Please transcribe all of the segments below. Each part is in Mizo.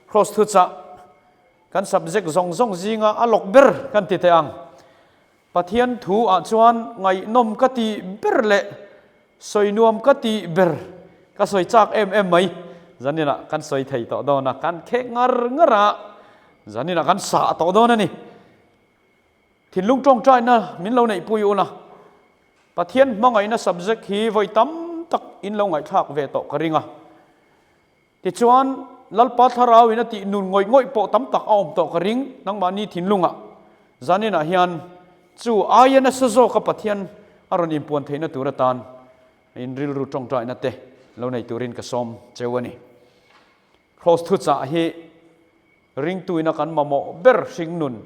Kraws thuchah kan subject zawng zawng zinga a lawk ber kan ti teh ang. Pathian thu ah chuan ngaihnawm ka tih ber leh sawi nuam ka tih ber ka sawi chak em em mai. Zaninah kan sawi thei tawh dawn a, kan khek ngar ngar a, zaninah kan sah tawh dawn a ni. Thinlung tawngtaina min lo neihpui ula, Pathian hmangaihna subject hi vawi tam tak in lo ngaihthlak ve tawh ka ring a. Tichuan, Lalpa Thlarau in a tih nun ngawih ngawih pawh tam tak a awm tawh ka ring, nangmahni thinlungah zaninah hian chu aia nasa zawka Pathian a rawn inpuan theihna tur atan in rilru tawngtaina te lo nei turin ka sawm cheu a ni. Kraws thuchah hi ringtuina kan mamawh ber hringnun,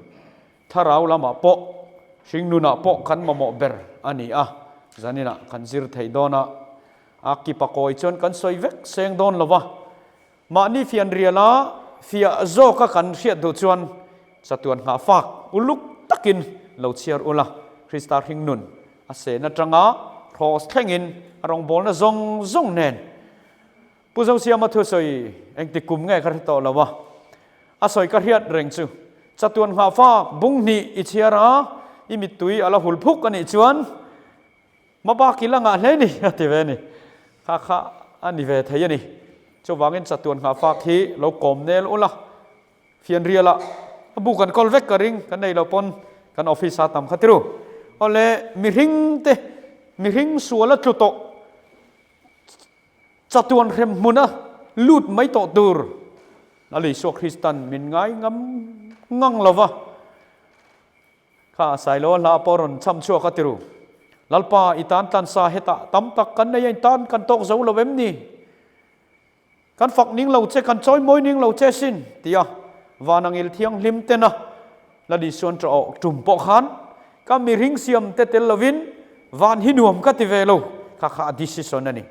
thlarau lamah pawh, hringnunah pawh kan mamawh ber a ni a, zaninah kan zir thei dawn a, a kipa kawi chuan kan sawi vek seng dawn lo va, mahni fianriala fiah zawka kan hriat duh chuan chatuan nghah fak uluk takin lo chhiar ula, Krista hringnun a sen atanga kraws thlengin a rawngbawlna zawng zawng nen Pu Zosiama thusawi engti kum nge ka hre tawh lo a, a sawi ka hriat reng chu chatuan nghah fak bung hnih i chhiar a, i mittui a la hul phuk a nih chuan hmabak i la ngah hle ni a ti ve a ni. Kha kha a ni ve thei a ni. Chuvangin chatuan nghah fak hi lo kawm nel ula, fianrialah a bu kan kawl vek ka ring, kan nei lo pawn kan office a tam kha tiru. Awle mihring te mihring sual a tlu tawh. Chatuan hrem hmuna lut mai tawh tur Lal Isua Kristan min ngai ngam ngang lo va, kha Sailo a hla pawh rawn chham chhuak a ti ru. Lalpa, i tan tlansa hetah tam tak kan nei a, in tan kan tawk zo lo em ni? Kan fak ning lo che, kan chawi mawi ning lo che sin, tia Vanangil Thianghlim tena Lal Isuan ṭah awh ṭum pawh khan ka mihring siam te tel lovin van hi nuam ka ti ve lo, kha kha a decision a ni.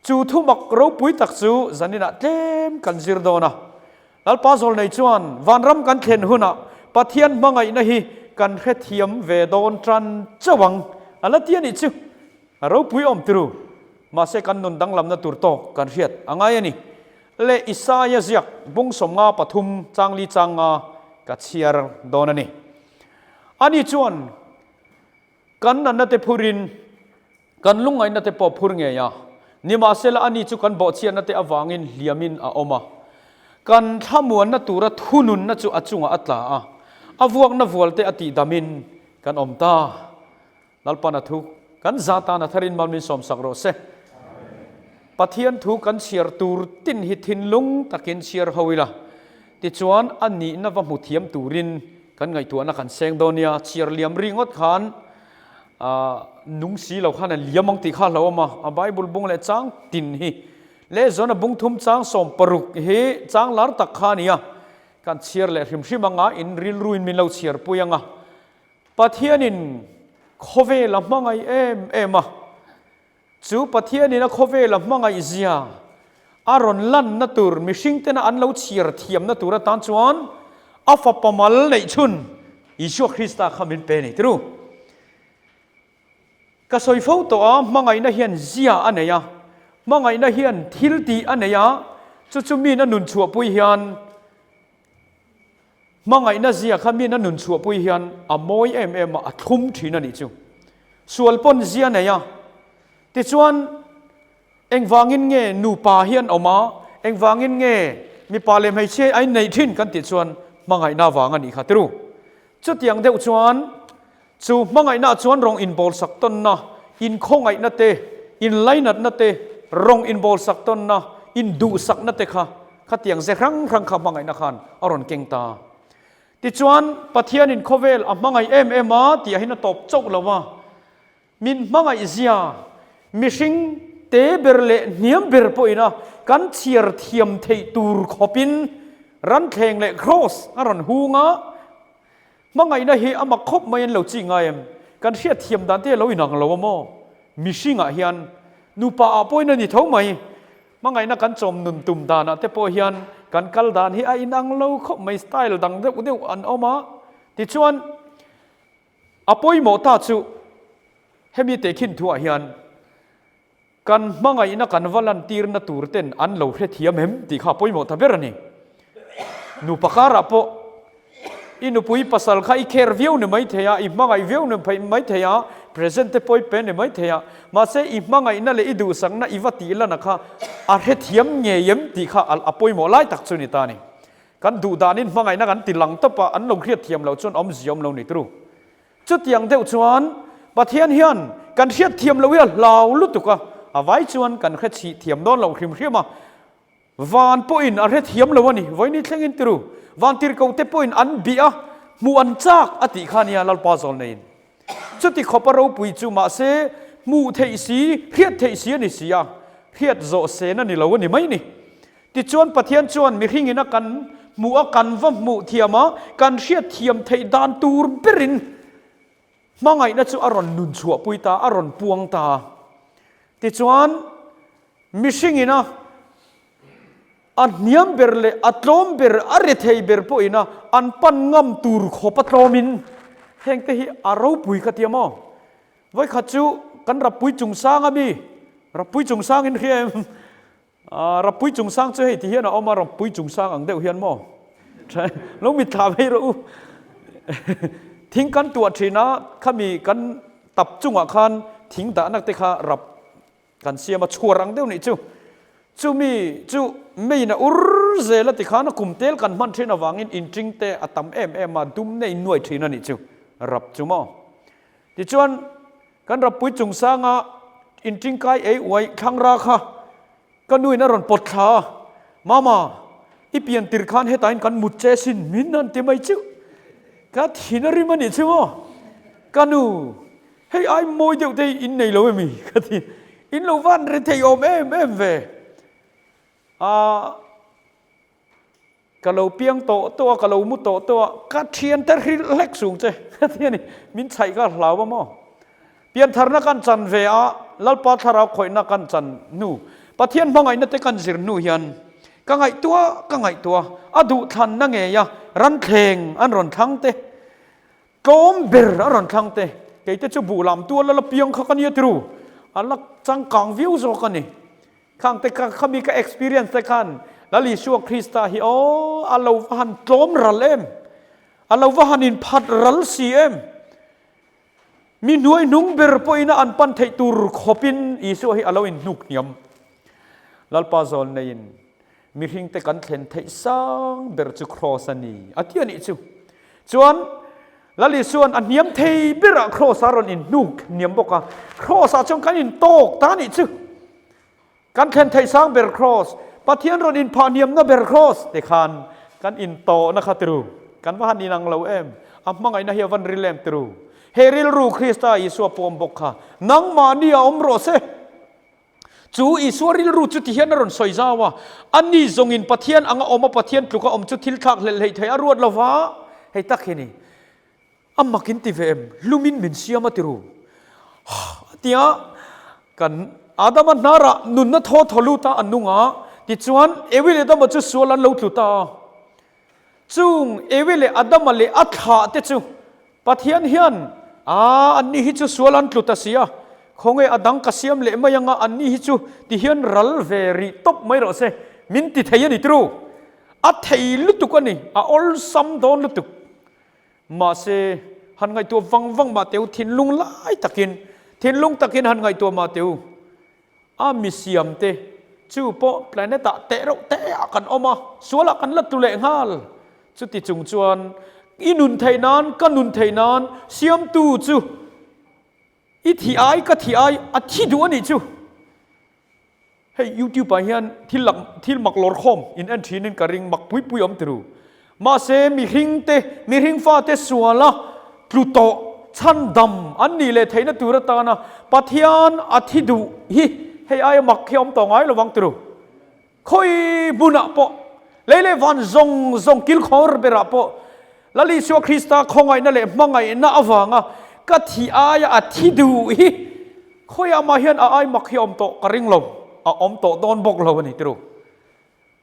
Chu thu mak ropui tak chu zaninah tlem kan zir dawn a. Lalpa Zawlnei chuan vanram kan thlen hunah Pathian hmangaihna hi kan hrethiam ve dawn tan chauh ang a la ti a nih chu. A ropui awm tiru, mahse kan nun danglamna tur tawk kan hriat a ngai a ni. Leh Isaia ziak bung 53 changli changa ka chhiar dawn a ni. Ani chuan kan natna te phurin kan lungngaihna te pawh phur ngei a, nimahsela ani chu kan bawhchhiatna te avangin hliamin a awm a, kan thlamuanna tura thununna chu a chungah a tla a, a vuakna vual te a tihdamin kan awm ta. Lalpan a thu kan za tan a tharin mal min sawmsak rawh se. Pathian thu kan chhiar tur tin hi thinlung takin chhiar ho ila, tichuan a nihna va hmu thiam turin kan ngaihtuahna kan seng dawn nia, chhiar liam ri ngawt khan nung si lo khan a liam ang tih kha a hlauhawm a, a Bible bung leh chang tin hi leh zawn a bung thum chang 16 hi chang lar tak kha a ni a, kan chhiar leh hrim hrim anga in rilruin min lo chhiarpui anga. Pathianin khawvel a hmangaih em em a, chu Pathianin a khawvel a hmangaih zia a rawn lanna tur mihring tena an lo chhiar thiamna tur atan chuan a fapa mal neih chhun Isua Krista kha min pe a ni tiru. Ka sawi fo tawh a, hmangaihna hian zia a nei a, hmangaihna hian thil tih a nei a, chu chu min a nun chhuahpui hian Hmangaihna zia kha min a nun chhuahpui hian a mawi em em a, a thlum thin a nih chu. Sual pawn zia nei a. Tichuan, engvangin nge nupa hi an awm a, engvangin nge mipa leh hmeichhia hi a inneih thin kan tih chuan hmangaihna vang a nih kha tiru. Chutiang deuh chuan chu hmangaihna chuan rawng inbawlsak tawnna, inkhawngaihna te, inlainatna te, rawng inbawlsak tawnna, induhsakna te kha khatiang ze hrang hrang kha hmangaihna khan a rawn keng ta. Tichuan, Pathianin khawvel a hmangaih em em a tih ahin a tawp chauh lo a, min hmangaih zia mihring te ber leh hniam ber pawhin a kan chhiar thiam theih tur khawpin ranthleng leh kraws a rawn hung a, Hmangaihna hi a mak khawp mai an lo chi ngai em? Kan hriat thiam dan te a lo inang lo a maw? Mihringah hian nupa ah pawhin a ni tho mai. Hmangaihna kan chawm nun tum danah te pawh hian kan kal dan hi a inang lo khawp mai, style dang deuh deuh an awm a. Tichuan, a pawimawh ta chu hemi tehkhin thuah hian kan hmangaihna kan va lantirna tur ten an lo hrethiam em tih kha a pawimawh ta ber a ni. Nupa karah pawh i nupui pasal kha i care viau ni mai thei a, i hmangaih viau ni mai thei a, present te pawh i pe ni mai thei a, mahse i hmangaihna leh i duhsakna i va tih lana kha a hrethiam ngei em tih kha a pawimawh lai tak chu ni ta a ni. Kan duh danin hmangaihna kan ti lang tawp a, an lo hriatthiam loh chuan awmzia awm lo ni turu. Chutiang deuh chuan Pathian hian kan hriatthiam loh hi a hlau lutuk a, a vai chuan kan hre chhih thiam dawn loh hrim hrim a, van pawhin a hrethiam lo a ni, vawiin thlengin tiru, van tirhkohte pawhin an bih a, hmuh an chak a tih kha nia Lalpa zawl neiin. Chuti khawpa ropui chu mahse hmuh theih si, hriat theih si a ni si a, hriat zawh sen a ni lo a ni mai ni. Tichuan Pathian chuan mihring ina kan hmuh a, kan va hmuh thiam a, kan hriat thiam theih dan tur berin hmangaihna chu a rawn nun chhuahpui ta, a rawn puang ta a. Tichuan mihring ina a hniam ber leh a tlawm ber, a rethei ber pawhin a an pan ngam tur khawp a tlawmin hengte hi a ropui ka ti a maw? Vawikhat chu kan Rappui chungsang a mi, Rappui chungsang in hria em? Rappui chungsang chu hei ti hian a awm a, Rappui chungsang ang deuh hian maw? Lo mitthla mai rawh u. Thing kan tuah thin a, khami kan tap chungah khan thing dahna te kha rap kan siam a, chhuar ang deuh nih chu. Chumi chu meiin a ur zel a ti khan a kum tel kan hman thin avangin inṭing te a tam em em a, dum nei nuai thin a nih chu rap chu maw. Tichuan kan rappui chungsanga inṭingkai ei uai thlangra kha ka nuin a rawn pawt thla a, Mama, i pian tir khan hetain kan mut che sin min han ti mai chiu. Ka thin a rim a nih chu maw? Ka nu, hei ai mawi deuh te hi in nei lo emi? Ka ti, in lo van ri thei awm em em ve. Aa. Ka lo piang tawh tawh a, ka lo mu tawh tawh a, ka thiante hrilh hlek sung che ka ti a ni. Min chhaih kha hlau a maw? Piantharna kan chan ve a, Lalpa thlarau khawihna kan chan hnu, Pathian hmangaihna te kan zir hnu hian ka ngaihtuah ka ngaihtuah a duhthlanna ngei a, ranthleng an rawn thlang te, tlawm ber a rawn thlang te, kei te chu buh lam tual a la piang kha ka nia tiru, a la changkang viau zawk a ni. Khang te kha khami ka experience te khan Lal Isua Krista hi aw a lo va han tlawm ral em, a lo va han inphat ral si em. Mi hnuai hnung ber pawhin a an pan theih tur khawpin Isua hi a lo inhnuk hniam. Lalpa zawl neiin mihring te kan thlen theih sang ber chu Kraws a ni a ti a nih chu. Chuan Lal Isua'n a hniam thei berah Kraws a rawn inhnuk hniam bawk a, Kraws ah chuan kan intawk ta a nih chu. Kan thlen theih sang ber Kraws, Pathian rawn inphah hniamna ber Kraws te khan kan intawhna kha tiru. Kan va han inang lo em? A hmangaihna hi a van ril em tiru? He rilru Krista Isua pawm bawk kha nangmahni a awm rawh se. Chu Isua rilru chu ti hian a rawn sawi zau a, Ani zawngin Pathian anga awm a Pathian tluka awm chu thil thlak hlelh hleih theih a ruat lo va, hei tak hi ni. A mak in ti ve em? Hlumin min siam a ti ru. A ti a, kan Adama hnarah nunna thaw thaw lut a a nung a, tichuan Ewi leh Adama chu sual an lo tlu ta a. Chung Ewi leh Adama leh a thlah te chu Pathian hian, Aa, anni hi chu sual an tlu ta si a, khawnge a dang ka siam leh mai anga anni hi chu ti hian ral ve rih tawp mai rawh se, min ti thei a ni tru. A thei lutuk a ni, a awlsam dawn lutuk. Mahse, han ngaihtuah vang vang mah teh u, thinlung lai takin, thinlung takin han ngaihtuah mah teh u. A mi siam te chu pawh planet ah teh reuh teh ah kan awm a, sual ah kan la tlu leh nghal. Chuti chung chuan i nun theih nan, ka nun theih nan siamtu chu i thih ai, ka thih ai a thi duh a nih chu. Hei YouTube ah hian thil lak thil mak lawr khawm in en thin in ka ring mak pui pui awm tiru. Mahse mihring te, mihring fate suala tlu tawh chhandam an nih leh theihna tur atana Pathian a thi duh hi hei aia mak hi a awm tawh ngai lovang tiru. Khawi hmunah pawh, lei leh van zawng zawng kilkhawr berah pawh Lal Isua Krista khawngaihna leh hmangaihna avanga ka thi aia a thi duh hi khawiah mah hian a ai mak hi a awm tawh ka ring lo, a awm tawh dawn bawk lo a ni tiru.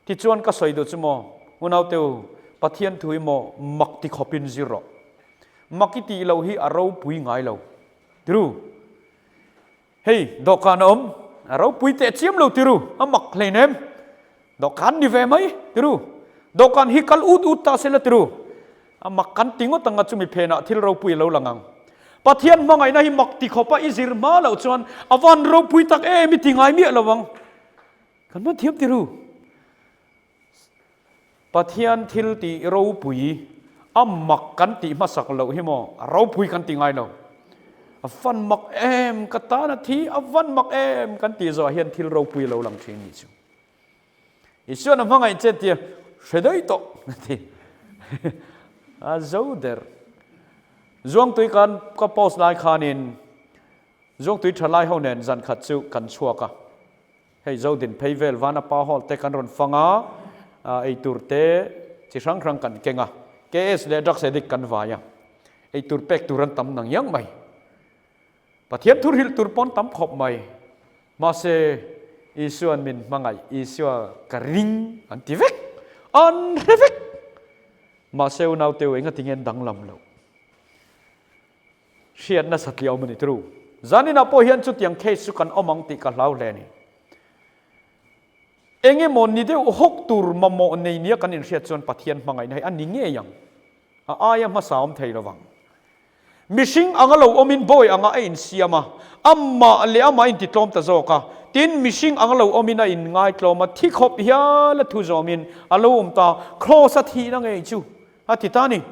Tichuan ka sawi duh chu maw, Unaute u, Pathian thu hi maw mak ti khawpin zir rawh. Mak i tih loh hi a ropui ngai lo. Tiru, hei dawhkan a awm, a ropui teh chiam lo tiru, a mak hleinem. Dawhkan ni ve mai, tiru. Dawhkan hi kal ut ut ta sela tiru. A mak kan ti ngawt ang a chumi phenah thil ropui a lo lang ang. Pathian hmangaihna hi mak ti khawpa i zir hma loh chuan a van ropui tak em i ti ngai miah lo ang. Kan hman thiam tiru. Pathian thil tih ropui a mak kan tih hmasak loh hi maw a ropui kan ti ngai lo. A van mak em ka tan a thi a van mak em kan tih zawh hian thil ropui a lo lang thin nih chu. Isuan a hmangaih che tia hre daih tawh a ti. A zo der. Zuangtui kan ka post lai khanin Zuangtui tha lai ho nen zan khat chu kan chhuak a. Hei Zodin phei vel vana pa hall te kan rawn fang a, eitur te chi hrang hrang kan keng a. KS leh drugs addict kan vai a. Eitur pek tur an tam nang iang mai. Pathian thu hrilh tur pawn tam khawp mai. Mahse, Isua'n min hmangaih, Isua ka ring an ti vek, an hre vek. Mahse, unauteu engati nge an danglam loh? Hriat nasa tliau a ni tru. Zaninah pawh hian chutiang case chu kan awm ang tih ka hlau hle a ni. Engemaw ni deuh hawk tur mamawh nei nia kan inhriat chuan Pathian hmangaihna hi a ni ngei ang. A aia hmasa awm thei lovang. Mihring anga lo awmin bawi anga a insiam a, amah leh amah a intitlawm ta zawk a. Tin, mihring anga lo awmin a inngaitlawm a, thi khawp hial a thu zawmin a lo awm ta, Kraws a thihna ngei chu a ti ta a ni.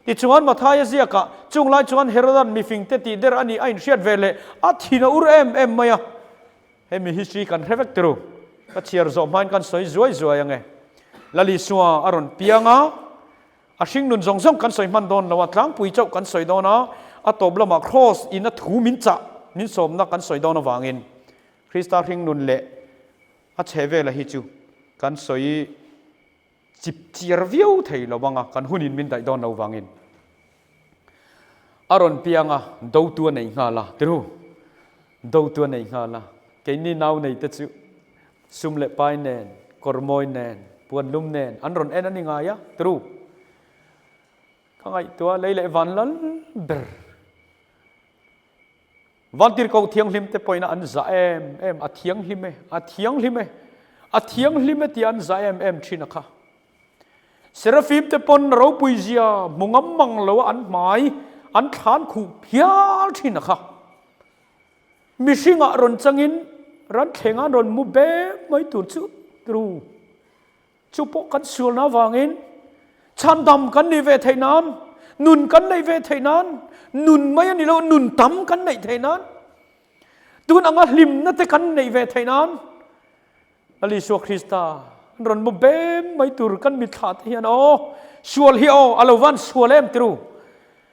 Tichuan, Mathaia ziakah, Chung lai chuan Herodan mifingte tih der a nih a inhriat ve leh a thin a ur em em mai a. Hemi history kan hre vek turu. Ka chhiar zawh hmain kan sawi zuai zuai ang e. Lalisua a rawn piang a. A hringnun zawng zawng kan sawi hman dawn lo a, tlangpui chauh kan sawi dawn a, a tawp lamah Kraws in a thu min chah, min sawmna kan sawi dawn avangin Krista hringnun leh a chhe vela hi chu kan sawi chip chiar viau thei lo ang a, kan hunin min daih dawn lo vangin. A rawn piang a, dotu a nei nghal a, tiru, dotu a nei nghal a, keini nau nei te chu Sum leh pai nen, kawr mawi nen, puan lum nen an rawn en a ni ngai a, tru. Ka ngaihtuah lei leh van lal ber. Vantirhkoh thianghlim te pawhin an zah em em, a thianghlim e, a thianghlim e, a thianghlim e tih an zah em em thin a kha. Serafim te pawn ropui zia hmu ngam mang lo a an hmai an thlan khuh phial thin a kha. Mihringah rawn changin ran thlengah rawn mu bem mai tur chu tru. Chu pawh kan sualna avangin chhandam kan nih ve theih nan, nun kan neih ve theih nan, nun mai a ni lo, nun tam kan neih theih nan, tun anga hlimna te kan neih ve theih nan, Lal Isua Krista an rawn mu bem mai tur kan mitthla te hian aw, sual hi aw, a lo van sual em tru,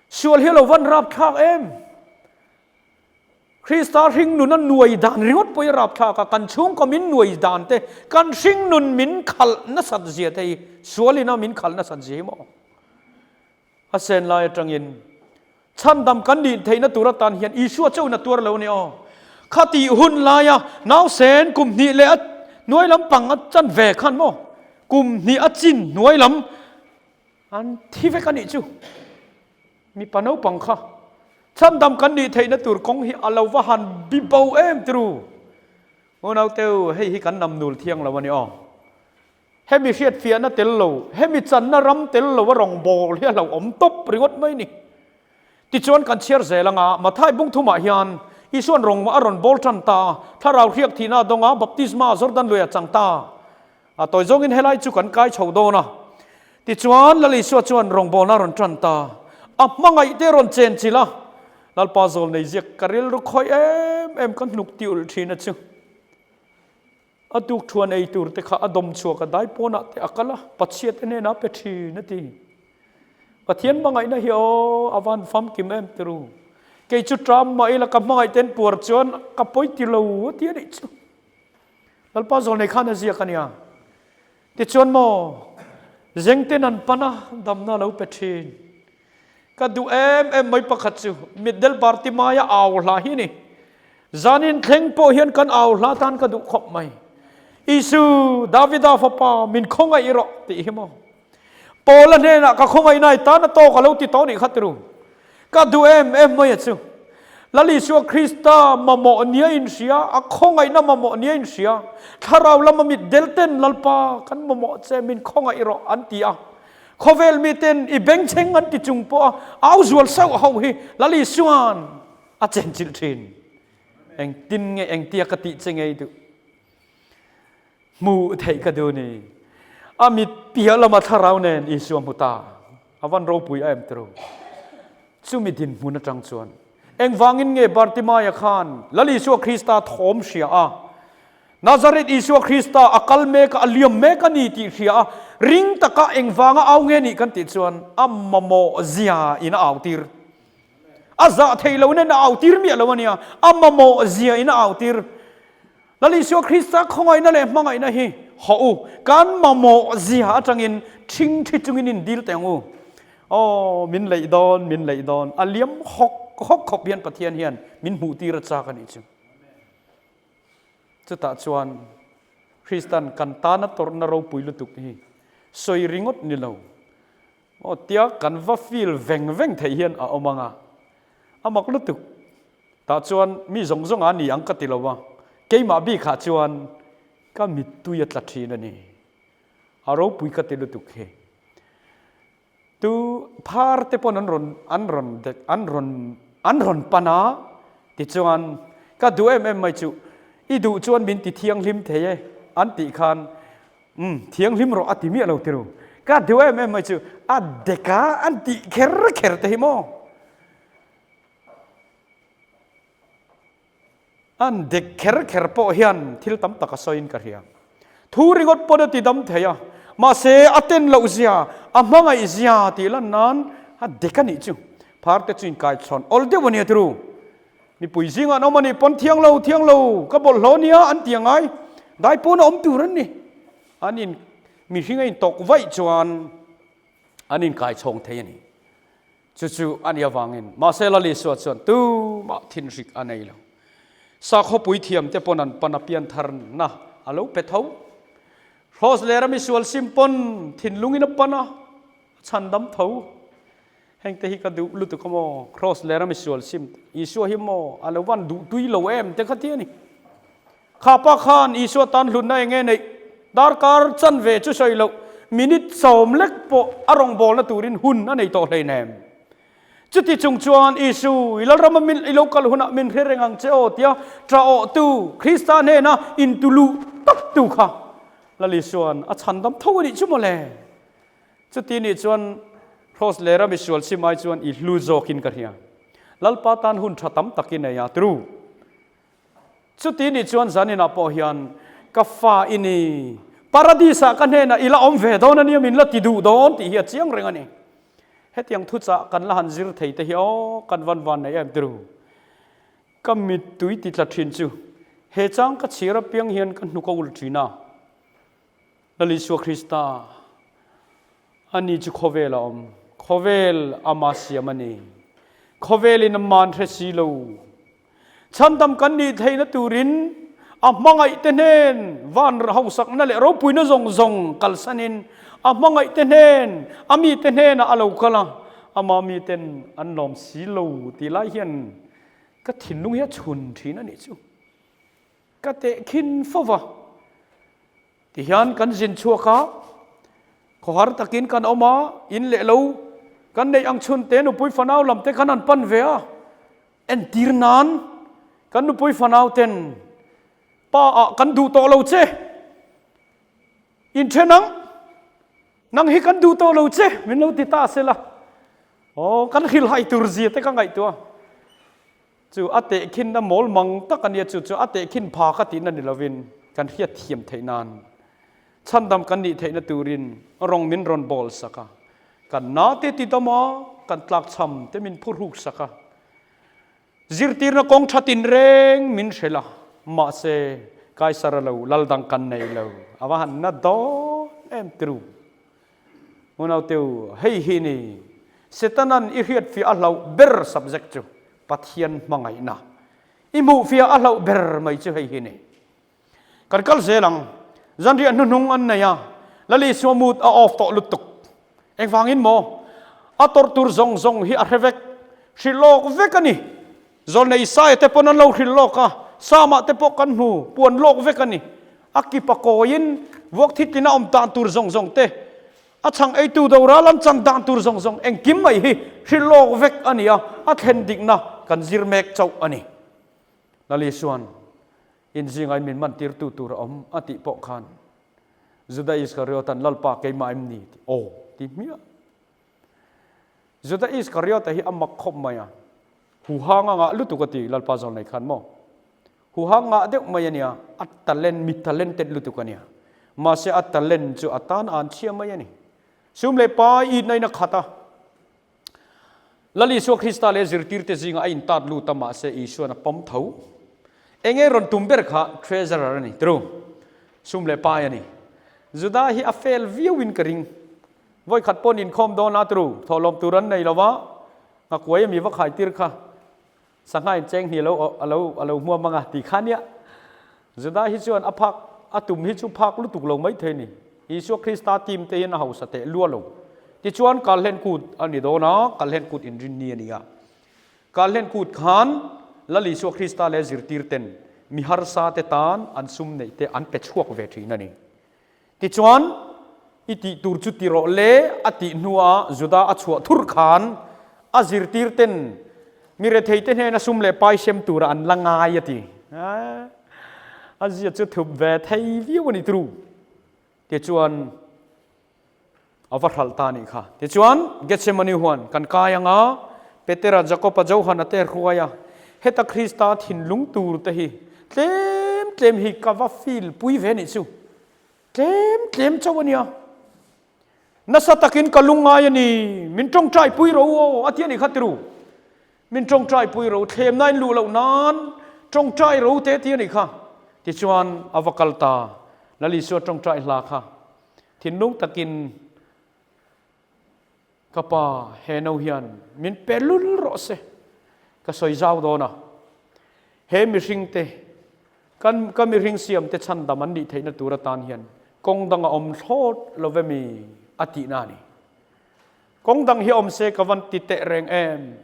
sual hi a lo van rapthlak em. Krista hringnun a nuai dan ringawt pawh hi a rapthlak a, kan chhungkaw min nuai dan te, kan hringnun min khalh nasat zia te hi sualin a min khalh nasat zia hi maw? A sen lai atangin chhandam kan nih theihna tur atan hian Isua chauhin a tuar lo a ni aw. Khatih hun laia nausen kum hnih leh a hnuai lam pang a chan ve khan maw? Kum hnih a chin hnuai lam An thi vek a nih chu. Mipa naupang kha chhandam kan nih theihna tur kawng hi a lo va han bi bo em tiru. Unauteu, hei hi kan nam nul thiang lo a ni aw. Hemi hriatfiahna tel lo, hemi channa ram tel lo a rawngbâwl hi a hlauhawm tawp ringawt mai ni. Tichuan kan chhiar zel anga Mathai bung thumah hian Isua'n rawng a rawn bawl tan ta a, thlarau hriak thihna a dawng a, baptisma Jordan lui a chang ta. A tawi zawngin helai chu kan kai chho dawn a. Tichuan Lal Isua chuan rawngbawlna a rawn tan ta. A hmangaih te rawn chen chilh a, Lalpa zawl nei ziak ka rilru khawih em em ka hnuk ti ulh thin a chu. A tuk thuan ei tur te kha a dawm chhuak a, dai pawnah te a kal a, Pathian te hnenah a pe thin a ti. Pathian hmangaihna hi aw a van famkim em ti ru. Kei chu ṭam mah ila ka hmangaih ten puar chuan ka pawi ti lo a ti a nih chu. Lalpa zawl nei khan a ziak a nia. Tichuan maw zengten an pan a, damna a lo pe thin. Ka duh em em mai pakhat chu Mitdel Bartimaia au hla hi a ni. Zanin thleng pawh hian kan au hla tan ka duh khawp mai. Isu, Davida fapa, min khawngaih rawh tih hi maw. Paula hnenah ka khawngaih nai tan a tawk a lo ti tawh nih kha tiru. Ka duh em em mai a chu. Lal Isua Krista mamawh nia inhria, a khawngaihna mamawh nia inhria, thlarau lama mit del ten Lalpa kan mamawh che min khawngaih rawh an ti a. Khawvel miten i bengchheng an ti chung pawh a au zual sauh ho hi Lal Isua'n a chenchilh thin. Engtin nge engtia ka tih che ngei duh? Hmuh theih ka duh ni. A mit piah lama thlarau nen Isua hmu ta. A van ropui a em tiro. Chumi dinhmun atang chuan engvangin nge Bartimaia khan Lal Isua Krista thawm hria a, Nazareth Isua Krista a kal mek a, a liam mek a ni tih hria a, ring taka engvanga au nge nih kan tih chuan a mamawh zia in a au tir. A zah theih lo nen a au tir miah lo a nia, a mamawh zia in a au tir. Lal Isua Krista khawngaihna leh hmangaihna hi hawh u, kan mamawh zia atangin ṭhing ṭhi chungin in dil teh ang u. Aw, min leih dawn, min leih dawn, a liam hawk hawk khawp hian Pathian hian min hmuh tir a chak a nih chu. Chutah chuan Kristan kan tana tawrhna ropui lutuk hi sawi ringawt ni lo, aw tia kan va feel veng veng theih hian a awm ang a, a mak lutuk. Tah chuan mi zawng zawng a ni ang ka ti lo a, keimah bikah chuan ka mittui a tla thin a ni. A ropui ka ti lutuk hi. Tu phar te pawn an rawn an rawn dek an rawn an rawn pan a, tichuan ka duh em em mai chu i duh chuan min ti thianghlim thei e an tih khan umm thianghlim rawh a ti miah lo tiru. Ka duh em em mai chu a dek a an tih kher kher te hi maw. An dek kher kher pawh hian thil tam tak a sawiin ka hria. Thu ringawt pawn a ti dam thei a, mahse a ten loh zia, a hmangaih zia tih lan nan a dek a nih chu. Phar te chu inkaichhawn awl deuh a nia tiru. Mipui zingah an awm a nih pawn thiang lo, thiang lo, ka bawlhhlawh nia an ti angai. Dai pawn a awm tur an ni. An in mihring a intawk vaih chuan an inkaichhawng thei a ni. Chu chu a nih avangin mahse Lal Isua chuan tumah thinhrik a nei lo. Sakhawpui thiamte pawn an pan a piantharna a lo pe tho. Hrawz leh rami sual sim pawn thinlungin a pan a, a chhandam tho. Hengte hi ka duh lutuk a maw? Hrawz leh rami sual sim Isua hi maw a lo van duh tui lo em te kha ti a ni. Kha pa khan Isua tan hlutna eng nge neih? Darkar chanve chu sawi loh, minute sawm lek pawh a rawngbawlna turin hun a nei tawh hleinem. Chuti chung chuan Isu, i Lalrama min i lo kal hunah min hre reng ang che aw tia ṭah awhtu Krista hnena intuluh taktu kha Lal Isua'n a chhandam tho a nih chu mawle. Chuti nih chuan Kraws lera misual sim ai chuan i hlu zawkin ka hria. Lalpa tan hun ṭha tam tak i nei a, tru. Chuti nih chuan zaninah pawh hian ka fa i ni, Paradis-ah ka hnenah i la awm ve dawn a nia, min la ti duh dawn tih hi a chiang reng a ni. Hetiang thuchah kan la han zir thei te hi aw, kan van van nei em tiru. Ka mittui ti tla thin chu he chang ka chhir apiang hian ka hnuk a ulh thin a. Lal Isua Krista, ani chu khawvel a awm, khawvel ama siam a ni. Khawvelin a man hre si lo. Chhandam kan nih theihna turin a hmangaihte hnen van hausakna leh ropuina zawng zawng kalsanin a hmangaihte hnen, a mite hnenah a lo kal a, ama miten an lawm si lo tih lai hian ka thinlung hi a chhun thin a nih chu. Ka tehkhin fo va. Tihian kan zin chhuak a, khawhar takin kan awm a, in leh lo kan neih ang chhun te nupui fanau lam te khan an pan ve a, entir nan kan nupui fanau ten pa ah kan duh tawh lo che, inthen ang, nang hi kan duh tawh lo che min lo ti ta se la, aw kan hrilhai tur zia te ka ngaihtuah. Chu a tehkhinna mawl mang tak a nia, chu chu a tehkhin pha ka tihna ni lovin kan hriat thiam theih nan, chhandam kan nih theihna turin rawng min rawn bawl sak a, kan na te ti dam a, kan tlakchham te min phurhuk sak a, zirtirna kawng tha tinreng min hrilh a, mahse Kaisara lo lal dang kan nei lo, a va han na dawn em tiru. Unauteu, hei hi ni Setanan i hriatfiah a hlauh ber subject chu Pathian hmangaihna. I hmuhfiah a hlauh ber mai chu hei hi ni. Kan kal zel ang. Zanriah hnuhnung an nei a, Lal Isua mood a off tawh lutuk. Engvangin maw? A tawrh tur zawng zawng hi a hre vek, hrilh lawk vek a ni. Zawlnei Isaia te pawn an lo hrilh lawk a, Psalm-ah te pawh kan hmu puan lawk vek a ni. A kipa kawiin vuak thitlin a awm dan tur zawng zawng te, a chhang eitu doral an chan dan tur zawng zawng engkim mai hi hrilh lawk vek a ni a, a thlen dikna kan zir mek chauh a ni. Lali chuan inzingain min man tirtu tur a awm a tih pawh khan Juda Iskariot-a'n Lalpa keimah em ni? Ti aw ti hmiah. Juda Iskariot-a hi a mak khawp mai a, huhang a ngah lutuk a ti Lalpa zawl nei khan maw? Huhang ngah deuh mai a nia, a talent, mi talented lutuk a nia. Mahse a talent chu a tan a an chhia mai a ni. Sum leh pai itna in a khat a. Lal Isua Krista leh zirtirte zingah a intat lut a, mahse Isua'n a pawm tho. Enge rawn tum ber kha treasurer a ni, true, sum leh pai a ni. Juda hi a fail viauin ka ring. Vawikhat paw'n inkhawm dawn a, true, thawhlawm tur an nei lo va, nghakuai ami va khaitir kha sangha in cheng hni lo a lo a lo hmuam ang a ti kha nia. Juda hi chuan a phak a tum hi chu phak lutuk lo mai thei ni. Isua Krista team te hian a hausa teh lua lo. Tichuan Kalhlen kut a ni dawn a, Kalhlen kut inrin ni a ni a. Kalhlen kut khan Lal Isua Krista leh zirtir ten mi harsa te tan an sum neih te an pe chhuak ve thin a ni. Tichuan i tih tur chu ti rawh le a tih hnuah Juda a chhuah thur khan a zirtir ten mi rethei te hnena sum leh pai sem tura an la ngai a ti. A zia chu thup ve thei viau a ni tru. Tichuan a va hralh ta nih kha. Tichuan Gethsemane huan kan kai anga Petera, Jakoba, Johana te hruai a, heta Krista thinlung tur te hi tlem tlem hi ka va feel pui ve nih chu. Tlem tlem chauh a nia. Nasa takin ka lungngai a ni, min tawngtai pui ro aw a ti a nih kha tiru. Min tawngtai pui ro, thlemna in luh loh nan tawngtai ro te ti a nih kha. Tichuan a va kal ta, Lal Isua tawngtai hla kha thinlung takin ka pa he no hian min pe lul rawh se, ka sawi zau dawn a. He mihring te, kan ka mihring siam te chhandam an nih theihna tur atan hian kawng dang a awm thlawt lo ve mi a tihna a ni. Kawng dang hi awm se ka van ti teh reng em?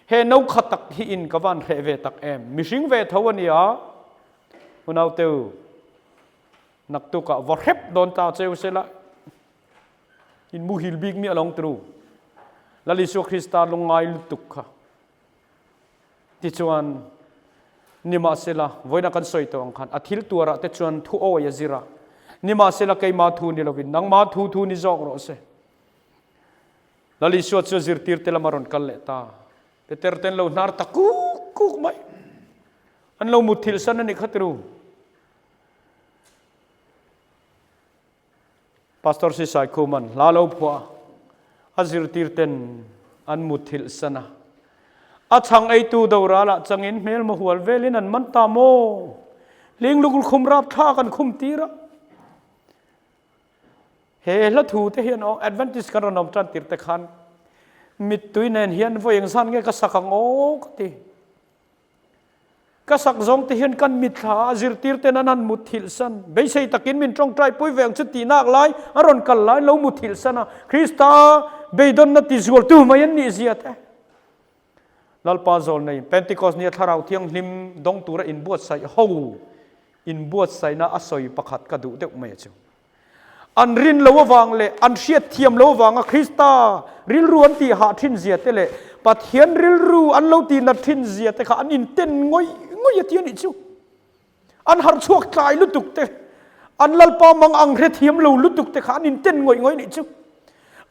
He no kha tak hi in ka van hreh ve tak em? Mihring ve tho a nia, unau teu naktukah va hrep dawn ta cheu se la, in muhil bik mi alawng tru. Lal Isua Krista lungngai lutuk kha. Tichuan, nimahsela, vawiina kan sawi tawh ang khan, a thil tuarah te chuan thu awi a zir a, nimahsela keimah thu ni lovin nangmah thu thu ni zawk rawh se. Lal Isua chu zirtirte lama rawn kal leh ta. Peter ten lo hnar ta kuk kuk mai. An lo mutthilh san a ni kha tiru. Pastor Si Saikhuma'n hla lo phuah a zirtir ten an mutthilh san a. A chhang eitu doral ah changin hmelma hual velin an man ta maw? Hling luk lukhum rapthlak an khum tir a. He hla thu te hian aw Adventist kan rawn awm tan tir te khan mittui nen hian vawi engzan nge ka sak ang aw ka ti. Ka sak zawng te hian kan mitthla a zirtir ten an han mutthilh san. Beisei takin min tawngtai pui ve ang chu tihnak lai a rawn kal lai lo mutthilh san a, Krista beidawnna ti zualtu mai an nih zia te. Lalpa zawl nei Pentecost nia Thlarau Thianghlim dawng tura inbuatsaih ho inbuatsaihna a sawi pakhat ka duh deuh mai a chu. An rin lo avang leh an hriat thiam lo avanga Krista rilru an tih hah thin zia te leh Pathian rilru an lo tih nat thin zia te kha an inten ngawih ngawih a ti a nih chu. An harh chhuak tlai lutuk te, an Lalpa mang ang hre thiam lo lutuk te kha an inten ngawih ngawih a nih chu.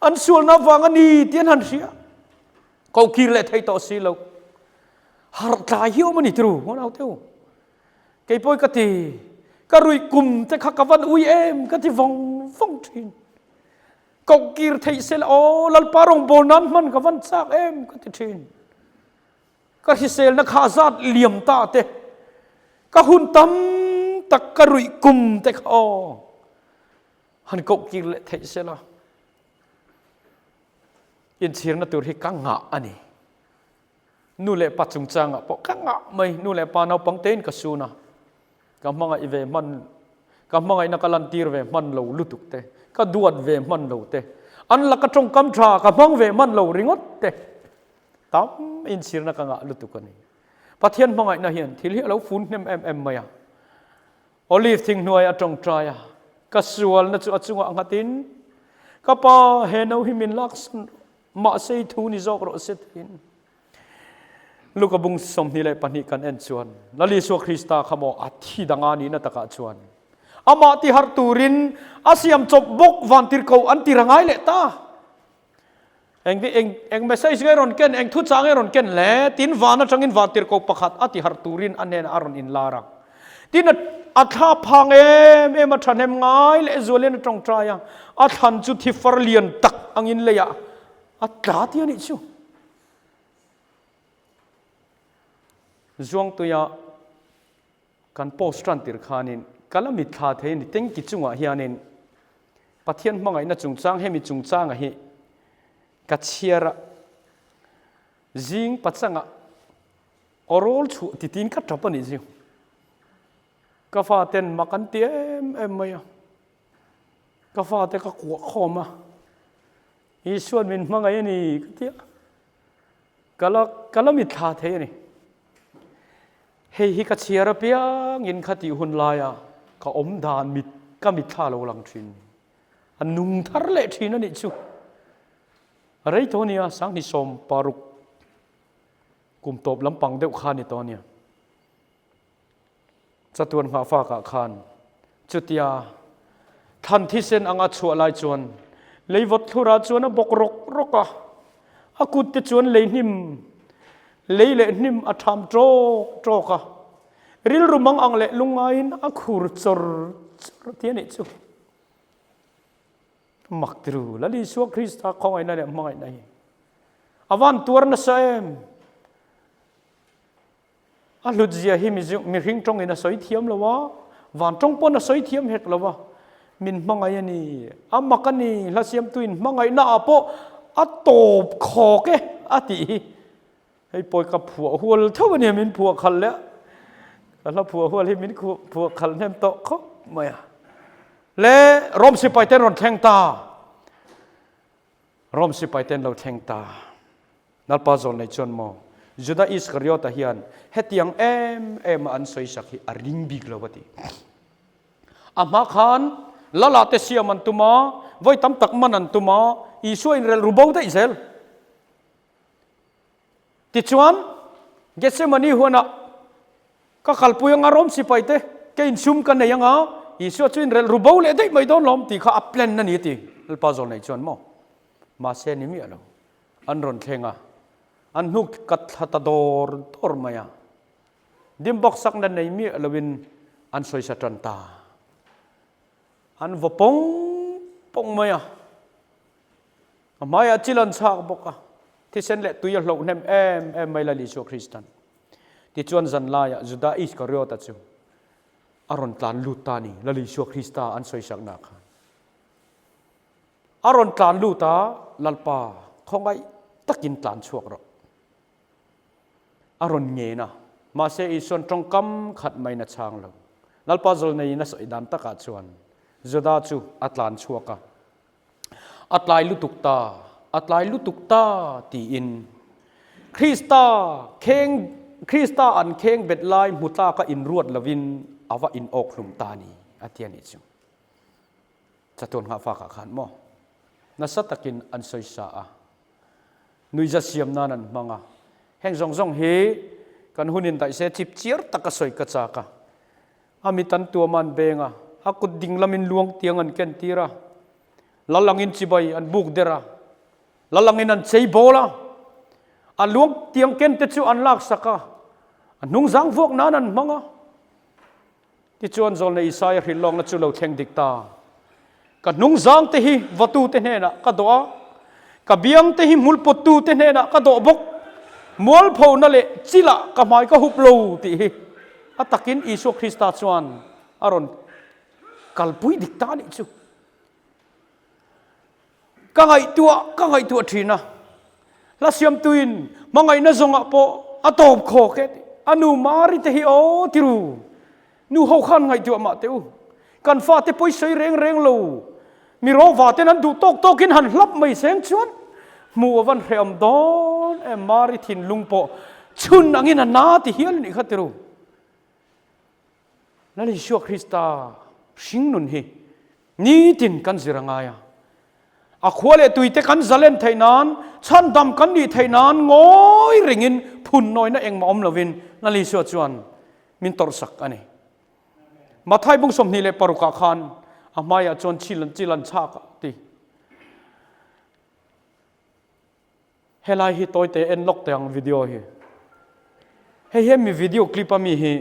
An sualna avang a ni tih an han hria. Ko kir leh thei tawh si lo. Harh tlai hi awm a ni tiru, ngaw teu. Kei pawi ka ti, ka ruih kum te kha ka van ui em ka ti vawng vawng thin. Koh kir theih se la aw Lalpa rawngbawl nan hman ka van chak em ka ti thin. Ka hriselna kha zat liam ta te, ka hun tam tak ka ruih kum te kha aw han koh kir leh theih se la inchhirna tur hi ka ngah a ni. Nu leh pa chungchangah pawh ka ngah mai, nu leh pa naupang tein ka sun a, ka hmangaih ve hman, ka hmangaihna ka lantir ve hman lo lutuk te, ka duat ve hman lo te, an laka tawngkam tha ka hmang ve hman lo ringawt te, tam inchhirna ka ngah lutuk a ni. Pathian hmangaihna hian thil hi a lo fun hnem em em mai a. Olive thing hnuai a tawngtai a, ka sualna chu a chungah nghatin, Ka pa, he no hi min laksan rawh, mahse i thu ni zawk rawh se tiin. Luka bung 22 kan en chuan Lal Isua Krista kha maw a thi danga nihna takah chuan amah ti harh turin a siam chawp bawk vantirhkoh an ti ra ngai leh ta. Eng eng eng message nge rawn ken, eng thuchah nge rawn ken le? Tin van atangin vantirhkoh pakhat a ti harh turin a hnenah a rawn inlar a. Tin a a thla phang em em a thahnem ngai leh zualin a tawngtai a, a thlan chu thi far lian tak angin leiah a tla ti a nih chu. Zuangtuia kan post tan tir khanin ka la mitthla thei a ni. Tengki chungah hianin Pathian hmangaihna chungchang hemi chungchanga hi ka chhiar a, zing pachanga awrawl chhuah titin ka tap a nih chu. Ka faten mak an ti em em mai a, ka fate ka kuah khawm a, Isuan min hmangaih a ni ka ti a, ka la ka la mitthla thei a ni. Hei hi ka chhiar apiangin kha tih hun laia ka awm dan mit ka mitthla lo lang thin. A nung thar leh thin a nih chu. Rei tawh nia, 2016 kum tawp lampang deuh kha ni tawh nia. Chatuan nghahfakah khan chutia thlan thisen anga chhuah lai chuan lei vawt thlurah chuan a bawk rawk rawk a, a kut te chuan lei hnim lei leh hnim a tham tawk tawk a, rilru mang ang leh lungngaiin a khur chawr chawr ti a nih chu. Mak tiru, Lal Isua Krista khawngaihna leh hmangaihna hi a van tuar nasa em! A hlut zia hi mihring tawngin a sawi thiam lo a, van tawng pawn a sawi thiam hek lo a, min hmangaih a ni, a mak a ni, hla siamtuin hmangaihna ah pawh a tawp khawk e a tih hi. Hei pawi ka phuah hual tho a nia min phuah khalh leh a, ka hla phuah hual hi min phuah khalh hnem tawh khawp mai a. Le Rom sipai ten rawn thleng ta, Rom sipai ten lo thleng ta. Lalpa zawl nei chuan maw Juda Iskariota hian hetiang em em a an sawisak hi a ring bik lo a ti. A hma khan Lala te siam an tum a, vawi tam tak man an tum a, Isua inrelh ru bo daih zel. Tichuan Gethsemane huanah ka kalpui anga Rom sipai te ka insum ka nei anga Isua chu inrelh ru bo leh daih mai dawn lawm tih kha a plan a ni a ti. Lalpa zawl nei chuan maw mahse ni miah lo. An rawn thleng a, an hnuk kat thla ta dawr dawr mai a. Dim bawk sakna nei miah loin an sawisa tan ta. An vaw pawng pawng mai a, a hmaiah chil an chhak bawk a, thisen leh tui a hloh hnem em em mai Lal Isua Kristan. Tichuan zan laiah Juda Iskariota chu a rawn tlan lut ta a ni, Lal Isua Krista an sawisakna khan. A rawn tlan lut a, Lalpa, khawngaih takin tlan chhuak rawh. A rawn ngen a, mahse Isuan tawngkam khat maiin a chhang lo. Lalpa zawlneiin a sawi dan takah chuan Juda chu a tlan chhuak a, A tlai lutuk ta, a tlai lutuk ta tiin Krista kheng Krista an kheng bet lai hmu tlaka inruat lovin a va inawk hlum ta a ni, a ti a nih chu. Chatuan nghahfakah khan maw nasa takin an sawisa a, nuiza siam nan an hmang a. Heng zawng zawng hi kan hun in daih se chip chiar taka sawi ka chak a. A mit an tuam a an beng a, a kut ding lamin luang tiang an ken tir a, lal angin chibai an buk der a, lal angin an chei bawl a, a luang tiang ken te chu an laksak a, a hnungzang vuak nan an hmang a. Tichuan Zawlnei Isaia hrilh lawkna chu lo thleng dik ta. Ka hnungzang te hi vatu te hnenah ka dawh a, ka biang te hi hmulpawttu te hnenah ka dawh bawk. Mualphona leh chilah ka hmai ka hup lo tih hi a takin Isua Krista chuan a rawn kalpui dik ta a nih chu. Ka ngaihtuah ka ngaihtuah thin a, hla siamtuin hmangaihna zawngah pawh a tawp khawk e tih. A nu Mari te hi aw tiru, nu ho khan ngaihtuah mah teh u. Kan fate pawi sawi reng reng lo, mi rawva ten an duh tawk tawkin han hlap mai seng chuan hmuh a van hrehawm dawn em. Mari thinlung pawh Chhun angin a na ti hial nih kha tiru. Lal Isua Krista hringnun hi nitin kan zir a ngai a. A khua leh tuite kan zalen theih nan, chhandam kan nih theih nan ngawi rengin phunnawina engmah awm lovin Lal Isua chuan min tawrhsak a ni. Mathai bung 26 ah khan a hmaiah chuan chil chil an chhak a ti. Helai hi tawite en lawk teh ang video hi. Hei hian mi video clip a mi hi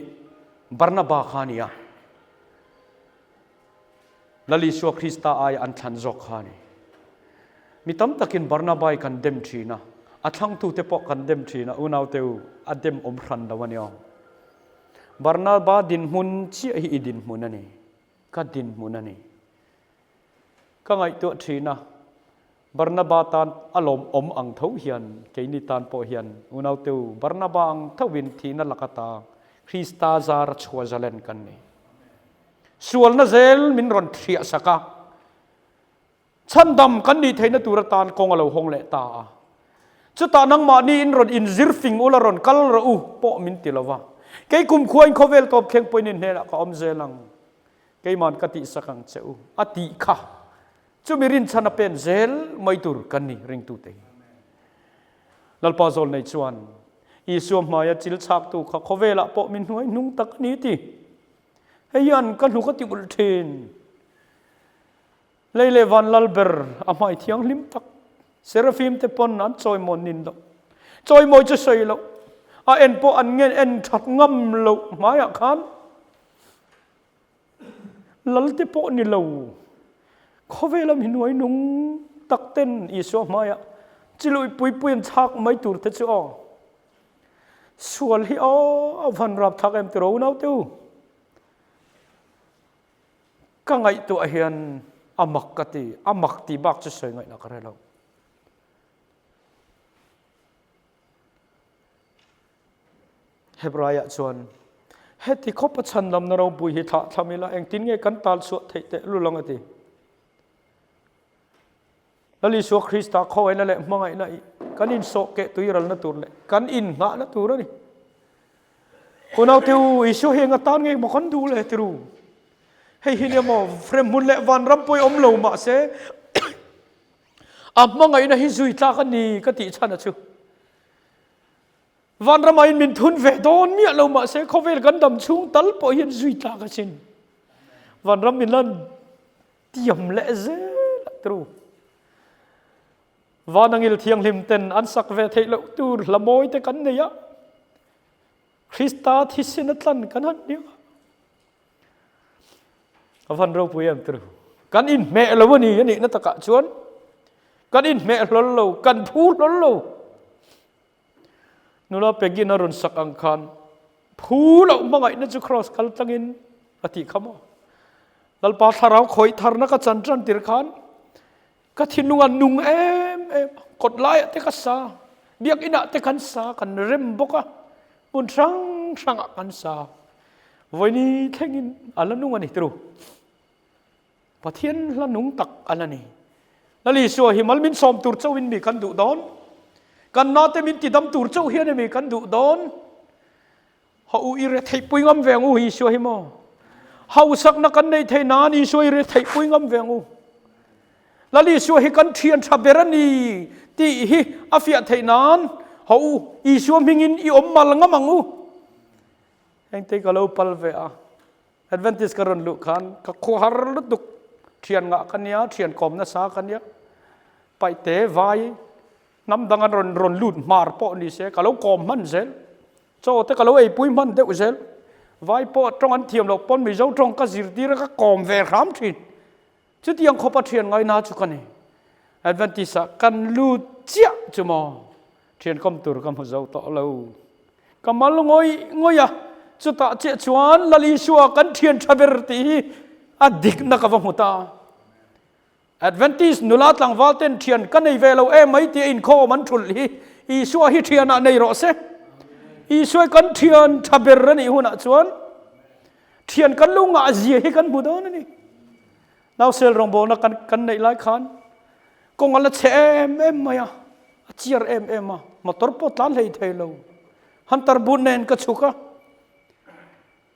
Barnaba kha a ni a. Lal Isua Krista aia an thlan zawk kha a ni. Mi tam takin Barnaba hi kan dem thin a, a thlangtute pawh kan dem thin a, unaute u, a dem awm hran lo a nia. Barnaba dinhmun chiah hi i dinhmun a ni, ka dinhmun a ni. Ka ngaihtuah thin a, Barnaba tan a lawmawm ang tho hian keini tan pawh hian unaute u, Barnaba ang thovin thihna lak ata Krista zara chhuah zalen kan ni. Sualna zel min rawn thliah sak a, chhandam kan nih theihna tur atan kawng a lo hawng leh ta a. Chutah nangmahni in rawn inzir fing ula rawn kal rawh u pawh min ti lo va. Kei kumkhuain khawvel tawp thleng pawhin in hnenah ka awm zel ang. Keiman ka tihsak ang che u a tih kha. Chumi rinchhan a pen zel mai tur kan ni ringtute hi. Lalpa zawl nei chuan Isua hmaia chil chhaktu kha khawvelah pawh min hnuai hnung tak a ni ti. Hei hian ka hnuk a ti ulh thin. Lei leh van lal ber a hmai thianghlim tak Seraphim te pawn an chawimawn nin loh. Chawimawi chu sawi loh. A en pawh an ngen en that ngam loh hmaiah khan Lal te pawh ni lo, khawvela mi hnuai nung tak ten Isua hmaiah chiluih pui pui an chhak mai tur te chu aw. Sual hi aw a van rap thlak em tiraw unau te u. Ka ngaihtuah hian a mak ka ti, a mak tih bak chu sawi ngaihna ka hre lo. Hebraiah chuan, Heti khawpa chhandamna ropui hi thlah thlam ila engtin nge kan tal chhuah theih teh lul ang a ti. Lal Isua Krista khawngaihna leh hmangaihna i kan insawh keh tuiralna tur leh kan innghahna tur a ni. Unaute u, Isua hi eng atan nge maw kan duh le tiru? Hei hi nia maw hremhmun leh vanram pawh i awm lo mahse a hmangaihna hi zui tlak a ni ka tih chhan a chu. Vanramah in min thun ve dawn miah lo mahse khawvel kan dam chhung tal pawh hian zui tlak asin. Vanram min lan tiam leh zel a tru. Vanangil thianghlim ten an sak ve theih loh tur hla mawi te kan nei a. Krista thisen a tlan kan han nia. A van ropui em tru. Kan inhmeh lo a ni a nihna takah chuan kan inhmeh hlawl lo, kan phu hlawl lo. Nula Peggy-in a rawn sak ang khan phu loh hmangaihna chu Kraws kal tlangin a tih kha maw? Lalpa thlarau khawih tharna ka chan tan tir khan ka thinlung a nung em em a, kawt laiah te ka sa, biakinah te kan sa, kan rem bawk a, hmun hrang hrangah kan sa. Vawiini thlengin a la nung a ni tru. Pathian hla nung tak a la ni. Lal Isua hi mal min sawm tur chauhin mi kan duh dawn? Kan nate min tidam tur chauh hian emi kan duh dawn? Ha u i retheihpui ngam ve ang u Isua hi maw? Hausakna kan nei thei nan Isua i retheihpui ngam ve ang u. Lal Isua hi kan thian tha ber a ni tih hi a fiah theih nan ha u Isua hmingin i awm mal ngam ang u. Engte ka lo pal ve a. Adventist ka rawn luh khan ka khuahar lutuk, thian ngah ka nia, thian kawm nasa ka nia, paihte vai hnam dang an rawn rawn lut hmar pawh ni se ka lo kawm hman zel, chaw te ka lo eipui hman deuh zel, vai pawh tawng an thiam loh pawn Mizo tawng ka zirtir a ka kawm ve hram thin. Chutiang khawpa thian ngaina chu ka ni. Adventist ah kan lut chiah chu maw thian kawm tur ka hmu zo tawh lo. Ka mal ngawih ngawih a, chutah chiah chuan Lal Isua kan thian tha ber tih hi a dikna ka va hmu ta. Adventist nula tlangval ten thian ka nei ve lo em mai tia inkhawm an thulh hi Isua hi thianah nei rawh se. Isua kan thian tha ber a nih hunah chuan Thian kan lo ngah zia hi kan hmu dawn a ni. Nausel rawngbawlna kan kan neih lai khan kawng a la chhe em em mai a, a chiar em em a, motor pawh tlan hlei thei lo. Hunter boot nen ka chhuk a.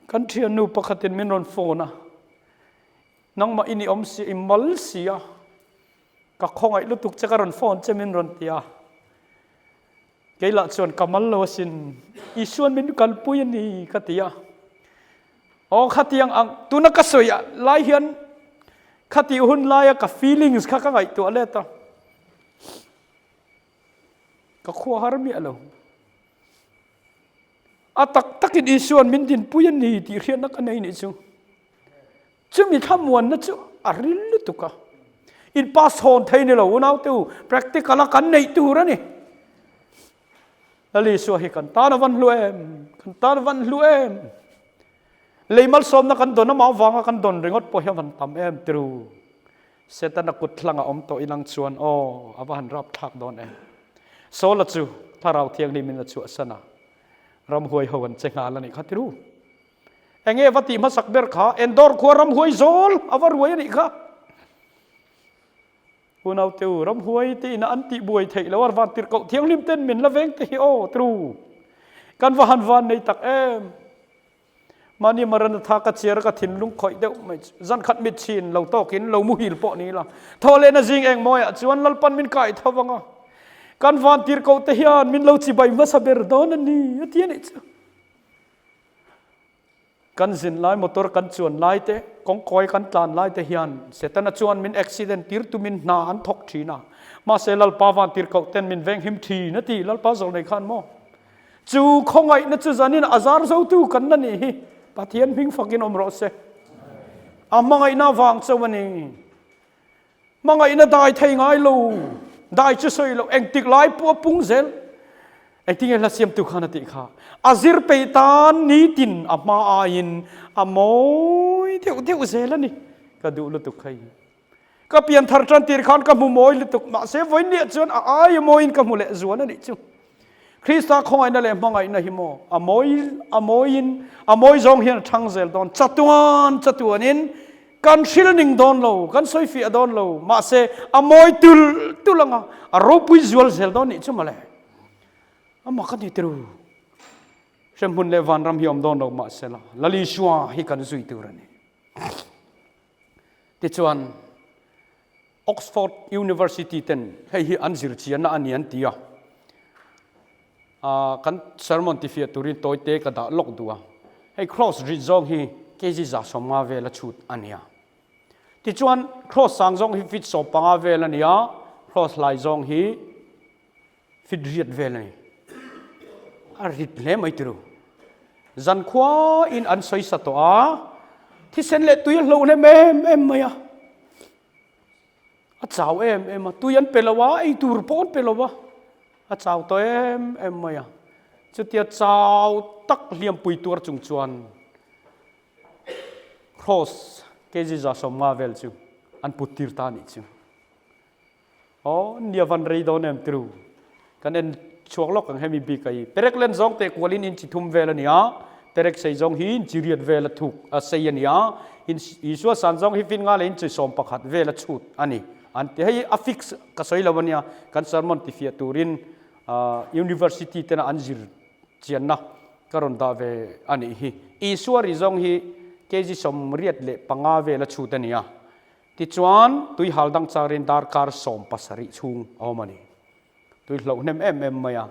Kan thiannu pakhatin min rawn phone a, Nangmah i ni awm si, i mal si a, ka khawngaih lutuk che ka rawn phone che min rawn ti a. Kei lah chuan ka mal lo asin, Isuan min kalpui a ni ka ti a. Aw khatiang ang, tuna ka sawi lai hian khatih hun laia ka feelings kha ka ngaihtuah let a. Ka khua har miah lo. A tak takin Isuan min dinpui a ni tih hriatna ka nei nih chu. Chumi thlamuanna chu a ril lutuk a. In pass hawn thei ni lo unaute u, practical a kan neih tur a ni. Lal Isua hi kan tan a van hlu em, kan tan a van hlu em. Lei malsawmna kan dawn amah avanga kan dawn ringawt pawh hi a van tam em tiru. Setana kut hlanga awm tawh inang chuan aw a va han rapthlak dawn em. Saula chu Thlarau Thianghlim in a chhuahsan a, ramhuai ho an che nghal a nih kha tiru. Enge va tih hmasak ber kha Endor khua ramhuai zawl a va ruai a nih kha. Unaute u, ramhuai te ina an tih buai theih loh a van tirhkoh thianghlim ten min la veng te hi aw tiru. Kan va han van nei tak em. Mahni Maranatha ka chiar ka thinlung khawih deuh mai chu zan khat mit chhin lo tawkin lo muhil pawh ni ila. Thaw lehna zing eng mawiah chuan Lalpan min kai tho vang a. Kan van tirhkoh te hian min lo chibai hmasa ber dawn a ni a ti a nih chu. Kan zin lai motor kan chuan lai te, kawngkawi kan tlan lai te hian Setana chuan min accident tir tumin hna an thawk thin a. Mahse Lalpa van tirhkoh ten min venghim thin a ti Lalpa zawlnei khan maw? Chu khawngaihna chu zanin a zar zotu kan la nih hi Pathian hming fakin awm rawh se. A hmangaihna vang chauh a ni. Hmangaihna dai thei ngai lo, dai chu sawi lo, engtik lai pawh a pung zel. Engtinge hla siamtu khan a tih kha? A zir peih tan nitin a hma aiin a mawi deuh deuh zel a ni. Ka duh lutuk hei. Ka pian thar tan tir khan ka hmu mawi lutuk, mahse vawiinniah chuan a aia mawiin ka hmu leh zual a nih chu. Krista khawngaihna leh hmangaihna hi maw a mawi a mawiin a mawi zawng hian a thang zel dawn chatuan chatuanin kan hril ning dawn lo kan sawi fiah dawn lo mahse a mawi tul tul anga a ropui zual zel dawn nih chu mawle ama ka ni tiru hremhmun leh vanram hi awm dawn lo mahse la Lal Isua hi kan zui tur a ni tichuan Oxford University ten hei hi an zir chianna a ni an ti a, kan sermon tifiah turin tawite ka dah lawk duh a, hei cross rit zawng hi kg 150 vel a chhut a ni a, tichuan cross sang zawng hi feet 15 vel a ni a, cross hlai zawng hi feet riat vel a ni, a rit hle mai tiru. Zankhua in an sawi sa tawh a, thisen leh tui a hloh hnem em em mai a. A chau em em a, tui an pe lo a, ei tur pawh an pe lo a, a chau tawh em em mai a. Chutia chau tak hliampui tuar chung chuan Cross kg 150 vel chu an put tir ta a nih chu. Aw, nia van rei dawn em tiru. Kan en chhuak lawk ang hemi bik a hi. Perek len zawng teh kualin inchi thum vel a ni a, perek sei zawng hi inchi riat vel a thuk a sei a ni a, Isua san zawng hi fin nga leh inchi 11 vel a chhut a ni. An ti hei a fix ka sawi lo a nia, kan sermon tifiah turin university tena an zir chianna ka rawn dah ve a nih hi. Isua ri zawng hi kg 85 vel a chhut a ni a, Tichuan, tui hal dang charin darkar 17 chhung a awm a ni. Tui hloh hnem em em mai a.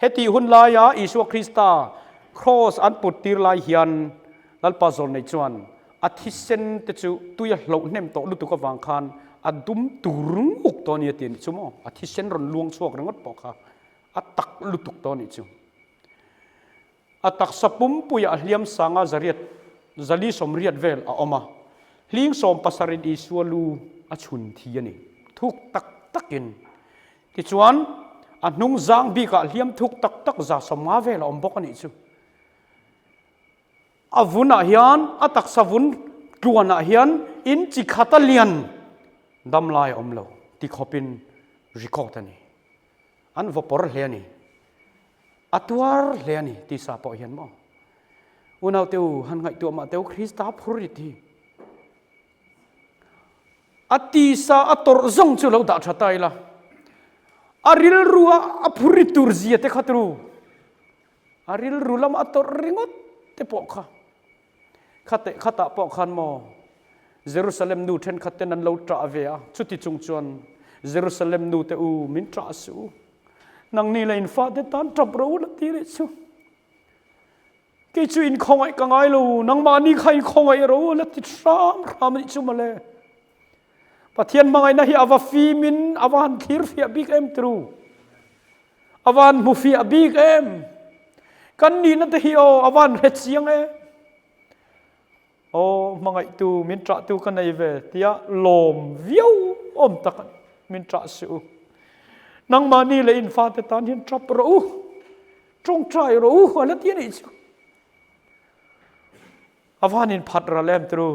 Heti hun laia Isua Krista kraws an put tir lai hian Lalpa Zawlnei chuan a thisen te chu tui a hloh hnem tawh lutuk avang khan a dum tur nguk tawh a ni a ti a nih chu maw? A thisen rawn luang chhuak ringawt pawh kha a tak lutuk tawh a nih chu. A taksa pumpuiah hliam sanga zariat zali sawmriat vel a awm a, hling sawm pasarin Isua lu a chhun thi a ni, thuk tak takin. Tichuan, a hnung zang bikah hliam thuk tak tak 150 vel a awm bawk a nih chu. A vunah hian, a taksa vun tluanah hian in chi khata lian dam lai a awm lo ti khawpin record a ni. An vaw pawr hle a ni. A tuar hle a ni tisa pawh hian maw? Unaute u, han ngaihtuah mah teu Krista phur rit hi. A tisa a tawrh zawng chu lo dah tha ta ila. A rilru a a phur rit tur zia te kha tru. A rilru lama a tawrh ringawt te pawh kha. Khateh khatah pawh khan maw Jerusalem nu thenkhat ten an lo ṭah ve a, chuti chung chuan Jerusalem nu te u min ṭah suh u, nangni leh in fate tan ṭap rawh u la ti rih chu. Kei chu in khawngaih ka ngai lo, nangmahni kha in khawngaih rawh u la ti hram hram a nih chu mawle. Pathian hmangaihna hi a va fim in a va han thlir fiah bik em tiru. A va han hmu fiah bik em. Kan nihna te hi aw a va han hre chiang em. Aw hmangaihtu min ṭahtu ka nei ve tia lawm viau awm tak a ni. Min ṭah suh u. Nangmahni leh in fate tan hian ṭap rawh u. Ṭawngṭai rawh u a la ti a nih chu. A van in phat ral em tru.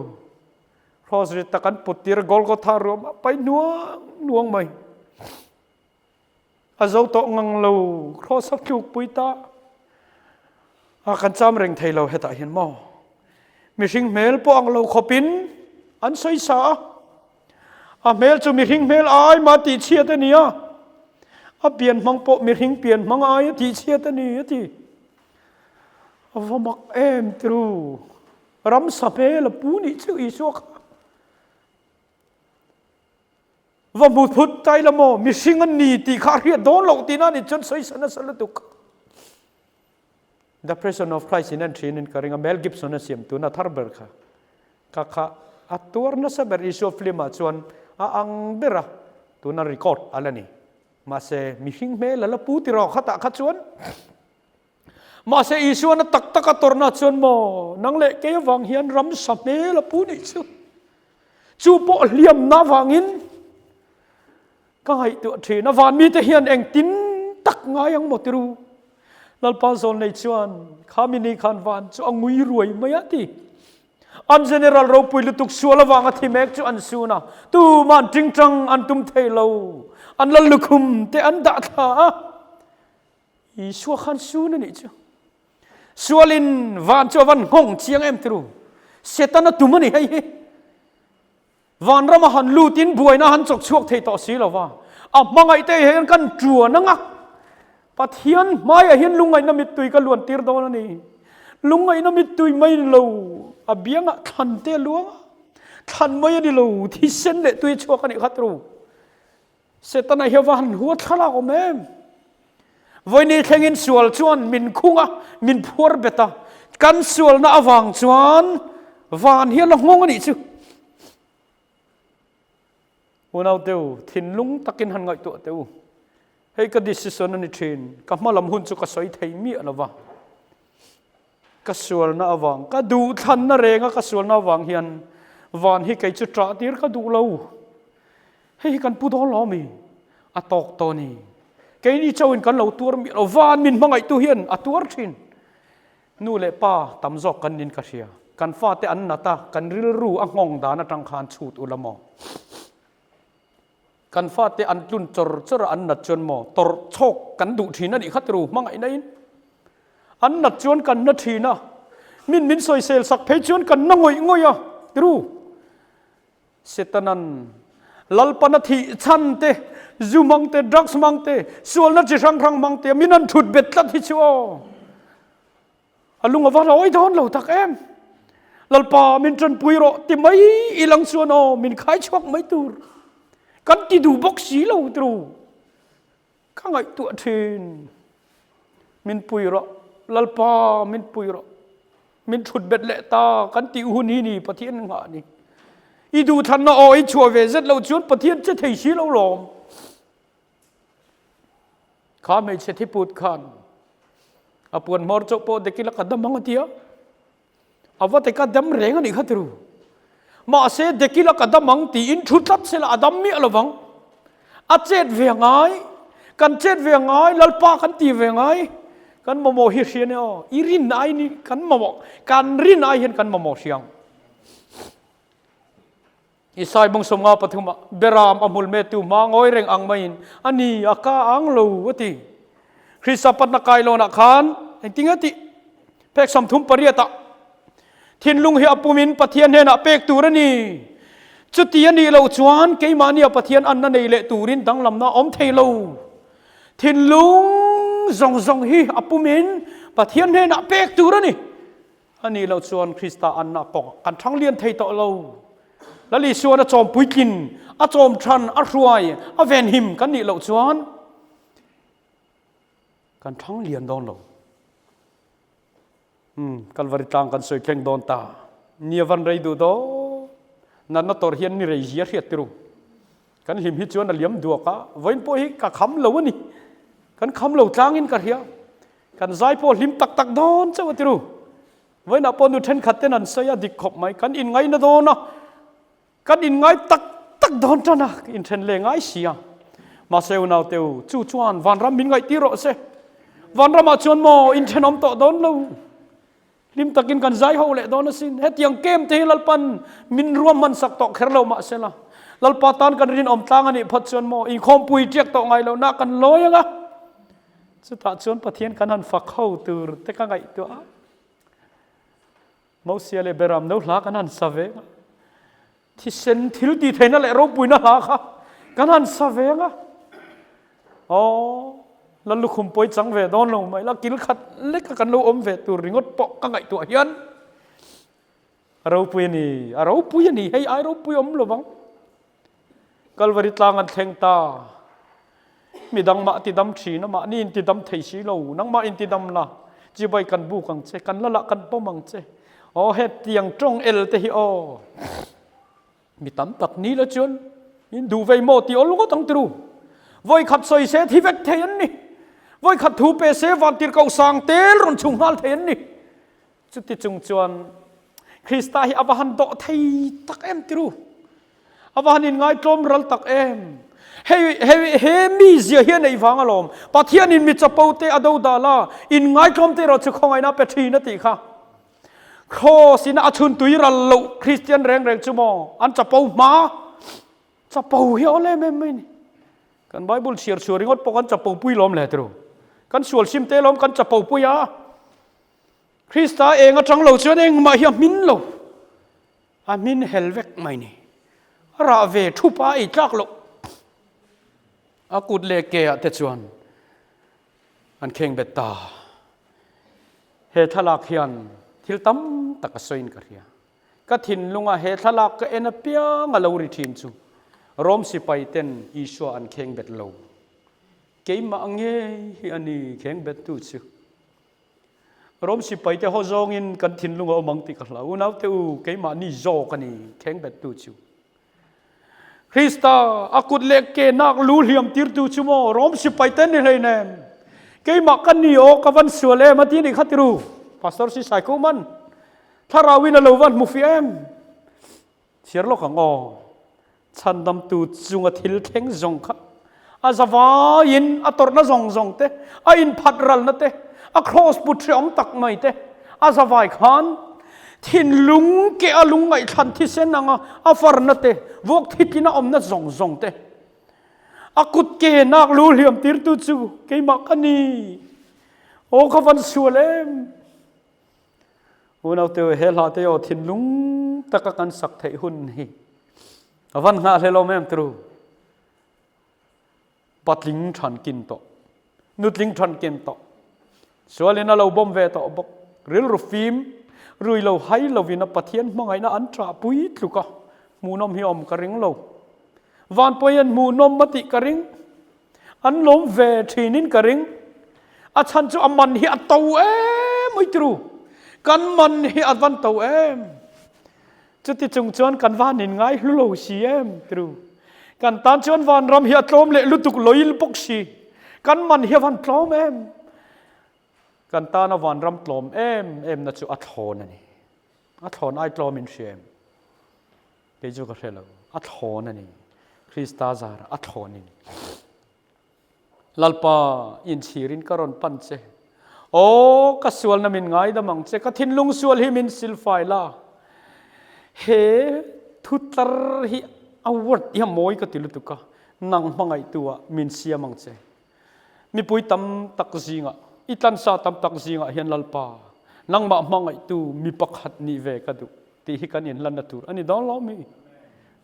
Cross rit tak an put tir Golgotha ruam a pai nuang nuang mai. A zo tawh ngang lo cross a tluk pui ta. A kan cham reng thei lo hetah hian maw. Mihring hmel pawh ang lo khawpin an sawi sa a. A hmel chu mihring hmel ai mah tih chhiat a ni a. A pian hmang pawh mihring pian hmang ai a tih chhiat a ni a ti. A va mak em tiru. Ramsa hmel a pu nih chu Isua kha. Va hmu phut tai la maw mihring an ni tih kha a hriat dawn loh tihna a nih chuan sawi nasa lutuk. The Presence of Christ in an thin in ka ring a Mel Gibson a siam tuna thar ber kha ka kha a tuar nasa ber Isua film ah chuan a ang ber a tuna record a la ni mahse mihring hmel a la pu ti rawh khatah kha chuan mahse Isua na tak tak a tawrhna chuan maw nang leh kei avang hian ramsa hmel a pu nih chu chu pawh hliamna avangin Ka ngaihtuah thin a, van mite hian engtin tak ngai ang maw tiru? Lalpa Zawlnei chuan khami ni khan van chu a ngui ruai mai a ti. An general ropui lutuk sual avanga thi mek chu an sun a, tuman tingtang an tum thei lo, an lal lukhum te an dah thla a. Isua khan sun a nih chu. Sualin van chu a van nghawng chiang em tiru? Setana tum a ni hei hi. Vanrama han lutin buaina han chawk chhuak thei tawh si lo va, a hmangaihte hian kan ṭuan ang a, Pathian hmaiah hian lungngaihna mittui ka luan tir dawn a ni. Lungngaihna mittui mai ni lo, a biangah thlan te a luang a, thlan mai a ni lo, thisen leh tui a chhuak a nih kha tru. Setana hi a va han hua thlalak awm em? Vawini thlengin sual chuan min khung a, min phuar bet a, kan sualna avang chuan van hi a la nghawng a nih chu. Unau teu, thinlung takin han ngaihtuah teh u. Hei ka decision a ni thin, ka hma lam hun chu ka sawi thei miah lo va. Ka sualna avang, ka duhthlanna renga ka sualna avang hian van hi kei chu ṭah tir ka duh lo. Hei hi kan pu dawn lo ami? A tawk tawh a ni. Keini chauhin kan lo tuar miah lo, van min hmangaihtu hian a tuar thin. Nu leh pa tam zawk kan nin ka hria. Kan fate an nat a, kan rilru a nghawng dan atang khan chhut ula maw? Kan fate an tlun chawr chawr a an nat chuan maw tawrh chhawk kan duh thin a nih kha tiru hmangaihna in an nat chuan kan na thin a min min sawisel sak phei chuan kan na ngawih ngawih a tiru Setanan Lalpana thih chhan te zu hmang te drugs hmang te sualna chi hrang hrang hmang te min an thut bet tlat hi chu aw A lung a va lawi dawn lo tak em. Lalpa min tanpui rawh ti mai i lang chuan aw min khai chhuak mai tur. Kan ti duh bawk si lo tru. Ka ngaihtuah thin. Min pui rawh. Lalpa min pui rawh. Min thut bet leh ta kan tih hun hi ni Pathian nghah ni. I duhthlanna aw i chhuah ve zet lo chuan Pathian che thei si lo lawm. Kha hmeichhe thiput khan a puan hmawr chauh pawh dekila ka dam ang a ti a, a va teka dam reng a nih kha tiru. Mahse dekila ka dam ang tiin thu tlat sela a dam miah lovang. A chet ve ngai, kan chet ve ngai, Lalpa kan ti ve ngai, kan mamawh hi hria nia aw, i rin ai ni kan mamawh, kan rin ai hian kan mamawh hriang. Isai bawng 53 ah Beram a hmul metu hma ngawi reng ang maiin a ni a ka ang lo a ti. Krista patna kailawnah khan engtin nge tih? Phek 38 ah thinlung hi a pumin Pathian hnenah pek tur a ni. Chuti a nih loh chuan keimahnia Pathian anna nei leh turin danglamna a awm thei lo. Thinlung zawng zawng hi a pumin Pathian hnenah pek tur a ni. A nih loh chuan Krista anna kawng kan thang lian thei tawh lo. Lal Isuan a chawm puitlin, a chawm than, a hruai, a venhim kan nih loh chuan kan thang lian dawn lo. Umm, Kalvari tlang kan sawi thleng dawn ta. Ni a van rei duh dawn. Natna tawrh hian ni rei zia hriat tir u. Kan hlim hi chuan a liam duak a, vawiin pawh hi ka kham lo a ni. Kan kham lo tlangin ka hria. Kan zai pawh hlim tak tak dawn chauh a ti ru. Vawiinah pawh nu thenkhat ten an sawi a dik khawp mai. Kan inngaina dawn a, kan inngai tak tak dawn tan a, inthen leh ngai si a. Mahse unau te u, chu chuan vanram min ngaihtir rawh se. Vanramah chuan maw inthenawm tawh dawn lo. Hlim takin kan zai ho leh dawn asin. Hetiang kem te hi Lalpan min ruahman sak tawh kher lo mahsela, Lalpa tan kan rinawm tlang a nih phawt chuan maw inkhawmpui tiak tawh ngai lohna kan lawi ang a. Chutah chuan Pathian kan han fak ho tur te ka ngaihtuah a. Mosia leh Beram no hla kan han sa ve ang a. Thisen thil tih theihna leh ropuina hla kha kan han sa ve ang a. Aw, Lal lukhum pawi chang ve dawn lo mai la, kil khat leka kan lo awm ve tur ringawt pawh ka ngaihtuah hian a ropui a ni, a ropui a ni, hei ai ropui awm lo vang. Kalvari tlang an thleng ta, midang mah ti dam thin a, mahni in ti dam thei si lo, nangmah in ti dam la, chibai kan buk ang che, kan la lah kan pawm ang che, aw hetiang tawng el te hi aw. Mi tam tak ni la chuan in duh vei maw tih awl ngawt ang tiru. Vawi khat sawi se thi vek thei an ni. Vawi khat thu pe se van tir koh sang tel rawn chhung nghal thei an ni. Chuti chung chuan Krista hi a va han dawh thei tak em tiru. A va han inngaitlawm ral tak em. Hei hei he mi zia hi a neih vang alawm. Pathianin mi chapo te a do dal a, inngaitlawm te erawh chu khawngaihna a pe thin a tih kha. Cross in a chhun tui ral loh Christian reng reng chu maw an chapo hma chapo hi awl em em mai ni. Kan Bible chhiar chhuah ringawt pawh kan chapo pui lawm le tru. Kan sual sim te lawm kan chapo pui a. Krista eng atang lo chuan engmah hi a hmin lo. A hmin hel vek mai ni. A rah ve thup a ei tlak loh. A kut leh ke ah te chuan an kheng bet ta. He thlalak hian thil tam tak a sawiin ka hria. Ka thinlunga he thlalak ka en apiang a lo ri thin chu Rom sipai ten Isua an kheng bet lo. Keimah ngei hi a ni kheng bettu chu. Rom sipai te ho zawngin kan thinlung a awm ang tih ka hlau. Unaute u, keimah ni zawk a ni kheng bettu chu. Krista a kut leh ke nak lu hliam tirtu chu maw Rom sipai te ni hlei nem. Keimah ka ni aw ka van sual em a ti nih kha tiru. Pastor si sai ko man. Thlarau in a lo van hmu fiah em. Chhiar lawk ang aw. Chhandamtu chunga thil thleng zawng kha a zavaiin a tawrhna zawng zawng te, a inphat ralna te, a kraws put hreawm tak mai te a zavai khan thinlung ke a lungngaihthlan thisen anga a farna te, vuak thitlina awmna zawng zawng te, a kut ke nak lu hliam tirtu chu keimah ka ni. Aw ka van sual em! Unaute he hla te aw thinlung taka kan sak theih hun hi a van nghahhlelawm em tru. Patling than kin tawh, nutling than kin tawh, sualin a lo bawm ve tawh bawk, rilru fim, rui lo hai lovin a Pathian hmangaihna an ṭah pui tluk a, hmuhnawm hi awm ka ring lo. Van pawhin hmuhnawm a tih ka ring. An lawm ve thinin ka ring. A chhan chu a man hi a to em mai tiru. Kan man hi a van to em. Chuti chung chuan kan van in ngai hlu lo si em tiru. Kan tan chuan vanram hi a tlawm leh lutuk loil bawk si. Kan man hi a van tlawm em. Kan tana vanram tlawm em em na chu a thlawn a ni. A thlawn ai tlawm in hria em. Kei chu ka hre lo. A thlawn a ni. Krista zar a thlawn in. Lalpa, inchhirin ka rawn pan che. Aw, ka sualna min ngaidam ang che. Ka thinlung sual hi min silfai la. He thutlar hi a word hi a mawi ka ti lutuk a. Nang hmangaihtu ah min siam ang che. Mipui tam tak zingah, i tlansa tam tak zingah hian Lalpa, nangmah hmangaihtu mi pakhat nih ve ka duh tih hi kan inlanna tur a ni dawn lo mi?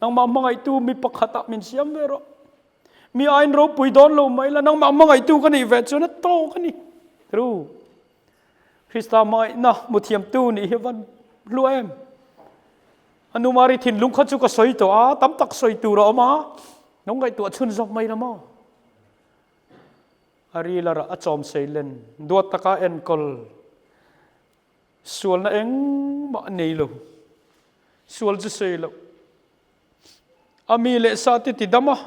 Nangmah hmangaihtu mi pakhatah min siam ve rawh. Mi aiin ropui dawn lo mai la, nangmah hmangaihtu ka nih ve chuan a tawk a ni. True. Krista hmangaihna hmu thiamtu nih hi van hlu em? A nu Mari thinlung kha chu ka sawi tawh a, tam tak sawi tur a awm a, lo ngaihtuah chhun zawk mai la maw? A ril a rah a chawm sei len, duat taka enkawl sualna engmah nei lo, sual chu sawi loh. A mi leh sa te ti dam a,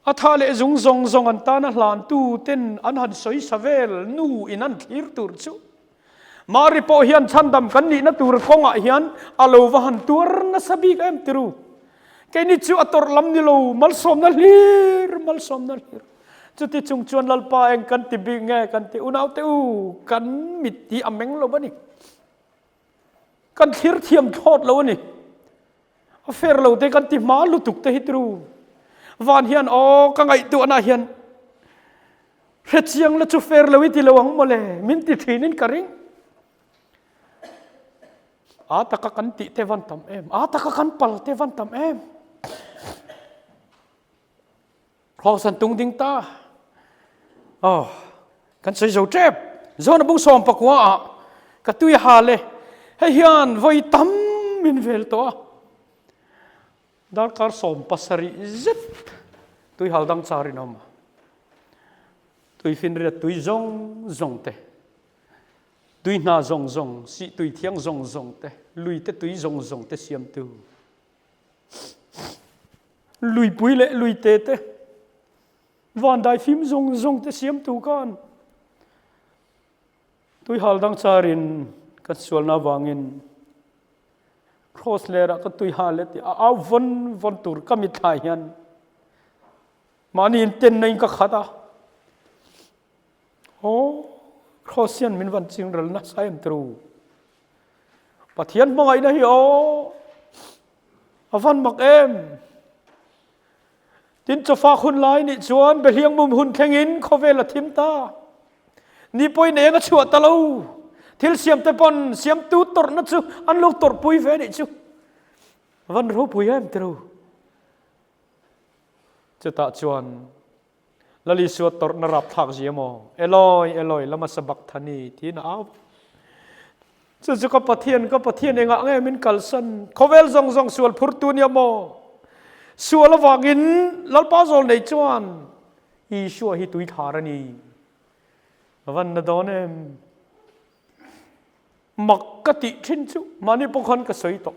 a tha leh zung zawng zawng an tana hlantu ten an han sawi sa vel nu in an thlir tur chu. Mari pawh hian chhandam kan nihna tur kawngah hian a lo va han tuar nasa bik em tiru. Keini chu a tawrh lam ni lo, malsawmna hlir, malsawmna hlir. Chuti chung chuan Lalpa eng kan ti bik nge kan ti unaute u, kan mit hi a meng lo a ni. Kan thlir thiam thlawt lo a ni. A fair lo te kan ti hma lutuk te hi tru. Van hian aw ka ngaihtuahna hian hrechiang la chu fair lo i ti lo ang mawle min ti thin in ka ring. A taka kan tih te van tam em, a taka kan pal te van tam em. Kraws an tung ding ta. Oh, kan sawi zo tep. Zona bung sawm pakua ah ka tui hal e. Hei hian vawi tam min vel tawh a. Darkar 70 zet tui hal dang char in awm a. Tui finriat tui zawng zawng te, tui hna zawng zawng, sih tui thiang zawng zawng te, lui te tui zawng zawng te siamtu. Luipui leh luite te, vandai fim zawng zawng te siamtu khan tuihal dang charin kan sualna avangin Kraws lerah ka tuihal e tih a au vawn vawn tur ka mitthla hian mahni in tenna in ka khat a. Aw, Kraws hian min van chingral nasa em tru. Pathian hmangaihna hi aw a van mak em. Tin chawfak hun lai nih chuan behliang mum hun thlengin khawvel a thim ta. Ni pawhin eng a chhuah ta lo. Thil siamte pawn siamtu tawrhna chu an lo tawrhpui ve nih chu. Van ropui em tiro. Chutah chuan Lal Isua tawrhna rapthlak zia maw? Eloi, Eloi, lama sabachthani? tiin a au va. Chu chu ka Pathian, ka Pathian engah nge min kalsan? Khawvel zawng zawng sual phurtu nia maw? Sual avangin Lalpa zawl nei chuan Isua hi tuithlar a ni. Van na dawn em? Mak ka tih thin chu mahni pawh khan ka sawi tawh.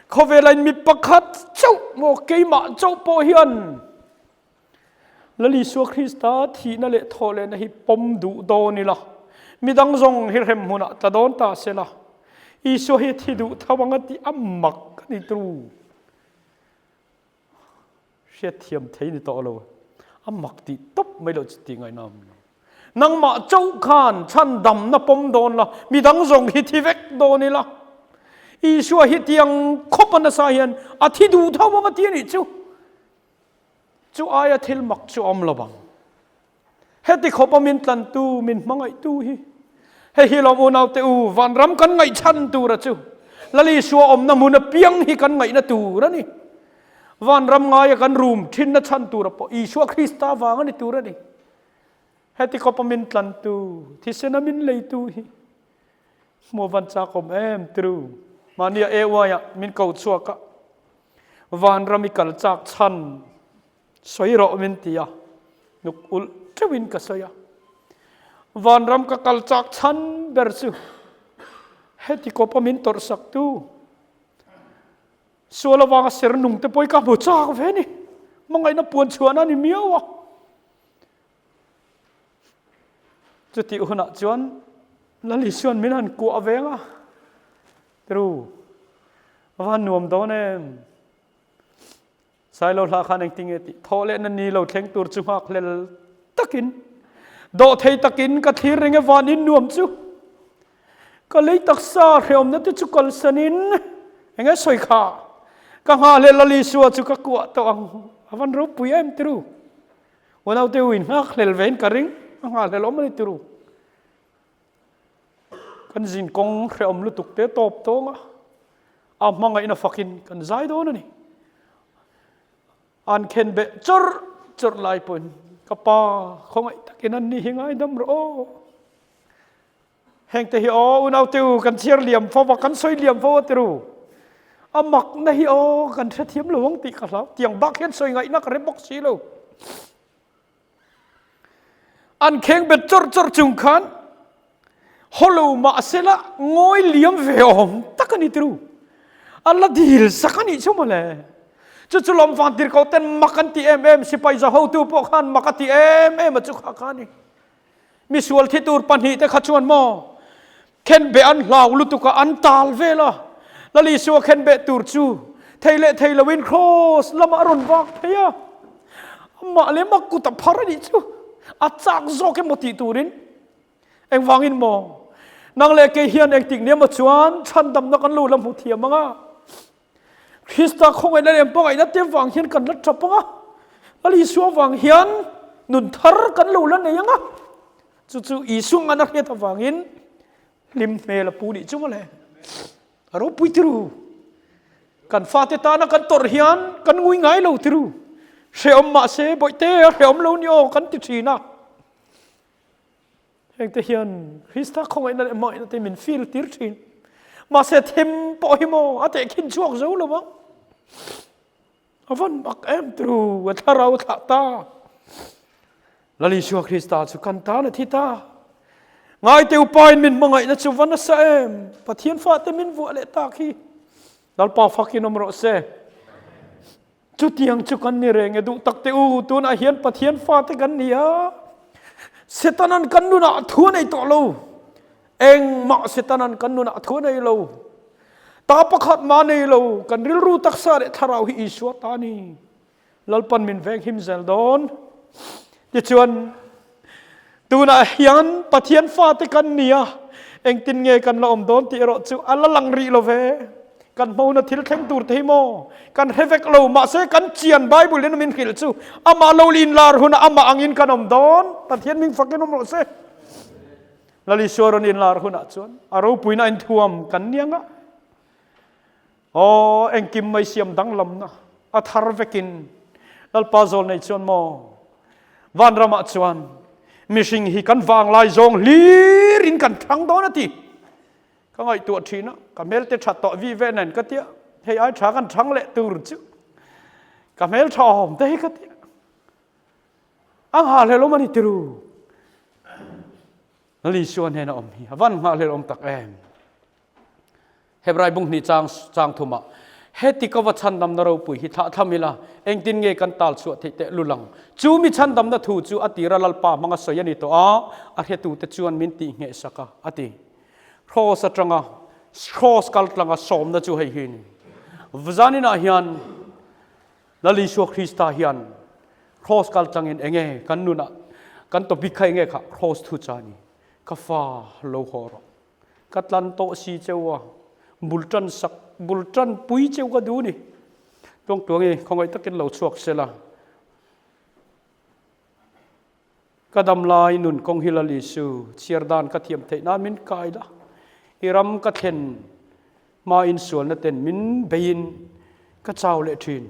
Khawvela in mi pakhat chauh maw keimah chauh pawh hian Lal Isua Krista thihna leh thawhlehna hi pawm duh dawn ila, midang zawng hi hrem hmunah tla dawn ta sela, Isua hi thi duh tho ang a tih a mak a ni tru. Hriatthiam thei ni tawh lo, a mak tih tawp mai loh chu tih ngaihna awm lo. Nangmah chauh khan chhandamna pawm dawn la, midang zawng hi thi vek dawn ila. Isua hi tiang khawp a nasa hian a thi duh tho ang a ti a nih chu. Chu aia thil mak chu awm lo ang. Heti khawpa min tlantu, min hmangaihtu hi. Hei hi lawm unaute u, vanram kan ngaihchhan tura chu Lal Isua awmna hmun apiang hi kan ngaihna tur a ni. Vanram ngaia kan rum thinna chhan tura pawh Isua Krista vang a ni tur a ni. Heti khawpa min tlantu, thisena min leitu hi hmuh van chak awm em tiru. Mahnia AY-ah min ko chhuak a, vanram i kal chak chhan sawi rawh min ti a, hnuk ulh teuhin ka sawi a. Vanram ka kal chak chhan ber chu heti kawpa min tawrhsaktu sual avanga ser nung te pawh hi ka hmu chak ve ni. Hmangaihna puan chhuahna a ni miau a. Chutih hunah chuan Lal Isuan min han kuah veng a, Tiru, a va nuam dawn em? Sailo hla khan engtin nge tih thawh lehna ni lo thleng tur chu nghak hlel takin, dawhthei takin ka thlir reng e van in nuam chu. Ka lei taksa hrehawmna te chu kalsanin enge sawi kha ka nghah Lal Isua chu ka kuah tawh ang. A van ropui em tiru? Unaute u in nghakhlel ve in ka ring, a nghahhlel awm a ni tiru. Kan zin kawng hrehawm lutuk te tawp tawng a, a hmangaihna fakin kan zai dawn a ni. An khen beh chawrh chawrh lai pawhin ka pa khawngaih takin an ni hi ngaidam rawh aw. Hengte hi aw unaute u kan chhiar liam fo va, kan sawi liam fo a ti ru. A makna hi aw kan hrethiam lo ang tih ka hlau. Tiang bak hian sawi ngaihna ka hre bawk si lo. An kheng bet chawrh chawrh chung khan holo mahsela ngawi liam ve awm tak a ni tiru. A la dil sak a nih chu mawle. Chu chu lawm vang tir ko ten mak an ti em em sipai za hotu pawh khan mak a ti em em a chu kha kha a ni. Misual thi tur pahnihte kha chuan maw khenbeh an hlau lutuk a, an tal vel a. Lal Isua khenbeh tur chu thei leh thei loin kraws lamah a rawn vak phei a. Amah leh mah kut a phar a nih chu a chak zawk emaw tih turin engvangin maw nang leh kei hian engtik nia maw chuan chhandamna kan lo la hmu thiam ang a. Krista khawngaihna leh hmangaihna te vang hian kan la tap ang a, Lal Isua vang hian nun thar kan lo la nei ang a, chu chu Isua ngan a hriat avangin hlim hmel a pu nih chu mawle. A ropui tiru. Kan fate tana kan tawrh hian kan ngui ngai lo tiru. Hrehawm mahse bawihte a hrehawm lo ni aw kan ti thin a. Hengte hian Krista khawngaihna leh hmangaihna te min feel tir thin. Mahse them pawh hi maw a tehkhin chhuak zo lo ang. A van mak em tru, a thlarau thlah ta. Lal Isua Krista chu kan tan a thi ta. Ngaite upain min hmangaihna chu va nasa em. Pathian fate min vuah leh tak hi. Lalpa fakin awm rawh se. Chutiang chu kan ni reng e duh tak teh u, tunah hian Pathian fate kan ni a, Setanan kan nunah thu a nei tawh lo, engmah Setanan kan nunah thu a nei lo, ta pakhat mah nei lo, kan rilru taksa leh thlarau hi Isua ta a ni, Lalpan min veng him zel dawn. Tichuan, tunah hian Pathian fate kan ni a, engtin nge kan la awm dawn tih erawh chu a la lang rih lo ve. Kan hmona thil thleng tur te hi maw? Kan hre vek lo, mahse kan chian Bible in min hrilh chu amah lo inlar hunah amah angin kan awm dawn. Pathian ming fakin awm rawh se. Lal Isua rawn inlar hunah chuan a ropuina inthuam kan ni anga. Aw, engkim mai siam danglamna a thar vekin Lalpa zawl nei chuan maw vanramah chuan mihring hi kan vanglai zawng hlirin kan thlang dawn a ti. Ka ngaihtuah thin a, ka hmel te tha tawh vi ve nen ka tia, hei ai tha kan thang leh tur chu ka hmel tha awm te hi ka tia. A nghahhlel awm a ni tiru. Lal Isua hnena awm hi a van nghahhlel awm tak em. Hebrai bung hnih chang chang thumah heti ka va chhandamna ropui hi thlah thlam ila engtin nge kan tal chhuah theih teh lulang chu mi chhandamna thu chu a tira Lalpa hmanga sawi a ni tawh a a hretute chuan min tih ngheh sak a a ti Kraws atanga kraws kal tlanga sawmna chu hei hi a ni zaninah hian Lal Isua Krista hian kraws kal tlangin enge kan nunah kan topic kha enge kha kraws thu cha a ni ka fa lo haw rawh Ka tlan tawh si cheu a, bul tan sak, bul tan pui cheu ka duh ni. Tuangtuang i khawngaih takin lo chhuak se la. Ka dam lai nun kawng hi Lal Isu, chhiar dan ka thiam theih nan min kai la. I ram ka thlen hma in sualna ten min beiin ka chau leh thin.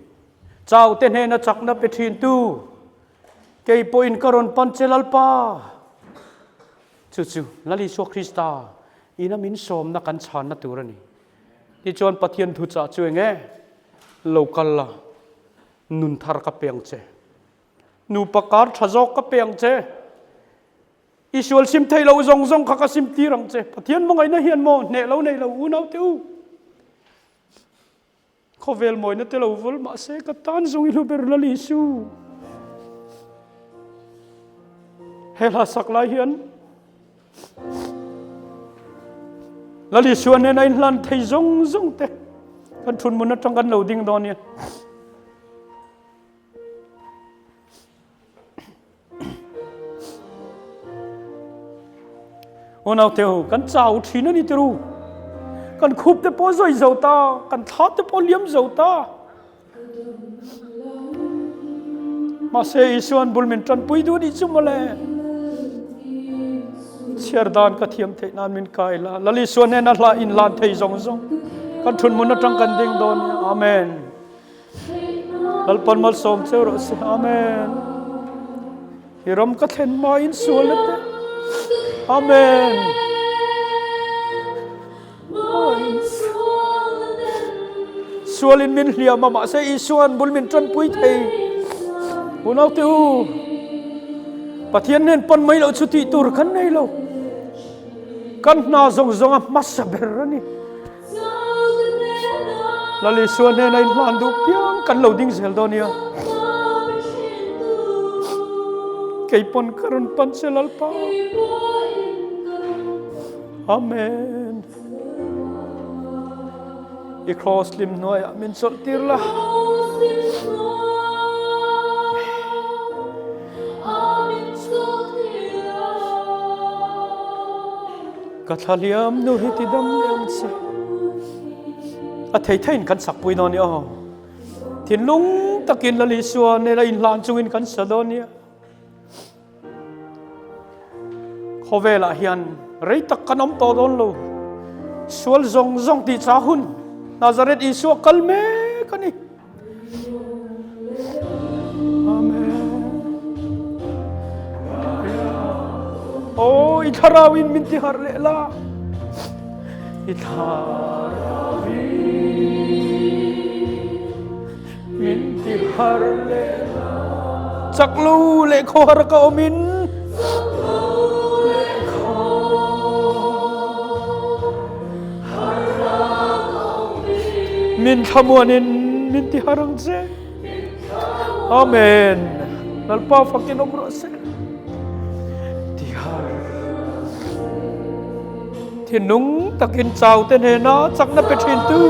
Chau te hnena chakna pe thin tu, kei pawhin ka rawn pan che Lalpa. Chu chu Lal Isua Krista ina min sawmna kan chhanna tur a ni. Tichuan Pathian thuchah chu eng e? Lo kal la, nun thar ka pe ang che. Nupa kar tha zawk ka pe ang che. I sual sim thei lo zawng zawng kha ka sim tir ang che. Pathian hmangaihna hian maw hneh lo nei lo unau te u. Khawvel mawina te lo vul mahse ka tan zawng i hlu ber Lal Isu. He hla sak lai hian Lal Isua nen a inhlan thei zawng zawng te kan thun mun atang kan lo ding dawn nia. Unau teu kan chau thin ani tiru kan khup te pawh zawi zo ta kan thla te pawh liam zo ta mahse Isuan bul min tanpui duh nih chu mawle chhiar dan ka thiam theih nan min kai la Lal Isua hnena hla in lan thei zawng zawng kan thun mun atang kan ding dawn amen Lalpan malsawm cheu rawh se. Amen. I ram ka thlen hma in sual na te. Amen. Sualin min hliam a, mahse Isua'n bul min tanpui thei. Unaute u, Pathian hnen pan mai loh chu tih tur kan nei lo. Kan hna zawng zawng a hmasa ber a ni. Lal Isua hnena inhlan duh piang kan lo ding zel dawn nia. Kei pawn ka rawn pan che Lalpa. Amen. I cross hlim hnuaiah min chawlh tir la. Ka thla hliam nu hi ti dam leh ang che. A thei theiin kan sakpui dawn nia aw. Thinlung takin Lal Isua nena inhlan chungin kan sa dawn nia. Khawvelah hian rei tak kan awm tawh dawn lo. Sual zawng zawng tih cha hun Nazareth Isua kal mek a ni. Amen. Oh, i thlarauin min ti harh leh la. I thlarauin min ti harh leh la. Chak lo leh khawhar ka awmin. Min thlamuanin min ti har ang che. Amen. Lalpa fakin awm rawh se. Ti har. Thinlung takin chau te hnena chakna pe thin tu.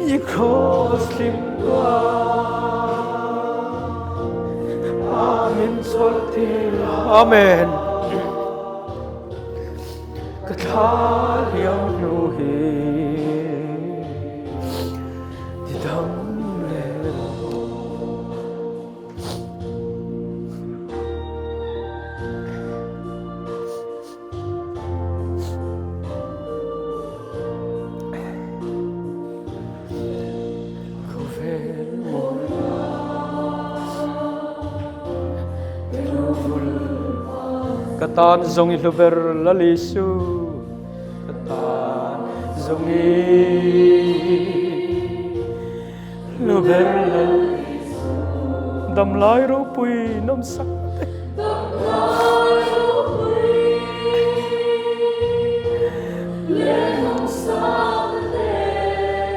I cross hlim Amen Amen Ka thla hliam hnu hi Ti dam leh Ka tan zawng i hlu ber Lal Isu Ka tan zawng i hlu ber Lal Isu Damlai ropui nawmsak te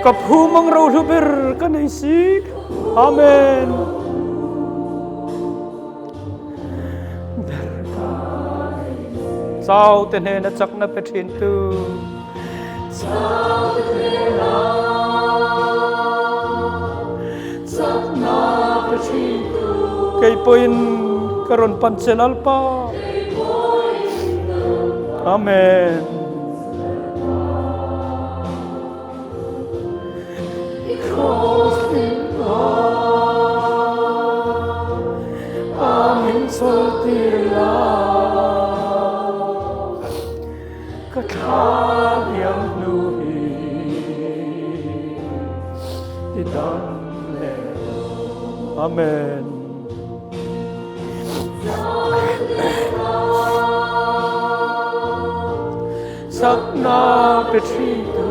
Ka phu mang ro hlu ber ka nei si. Amen. Chau te hnena chakna pe thin tu. Chau te hnena chakna pe thin tu. Kei pawhin ka rawn pan che Lalpa. Amen. Ka thla hliam hnu hi ti dam leh Amen. Chakna pe thin tu.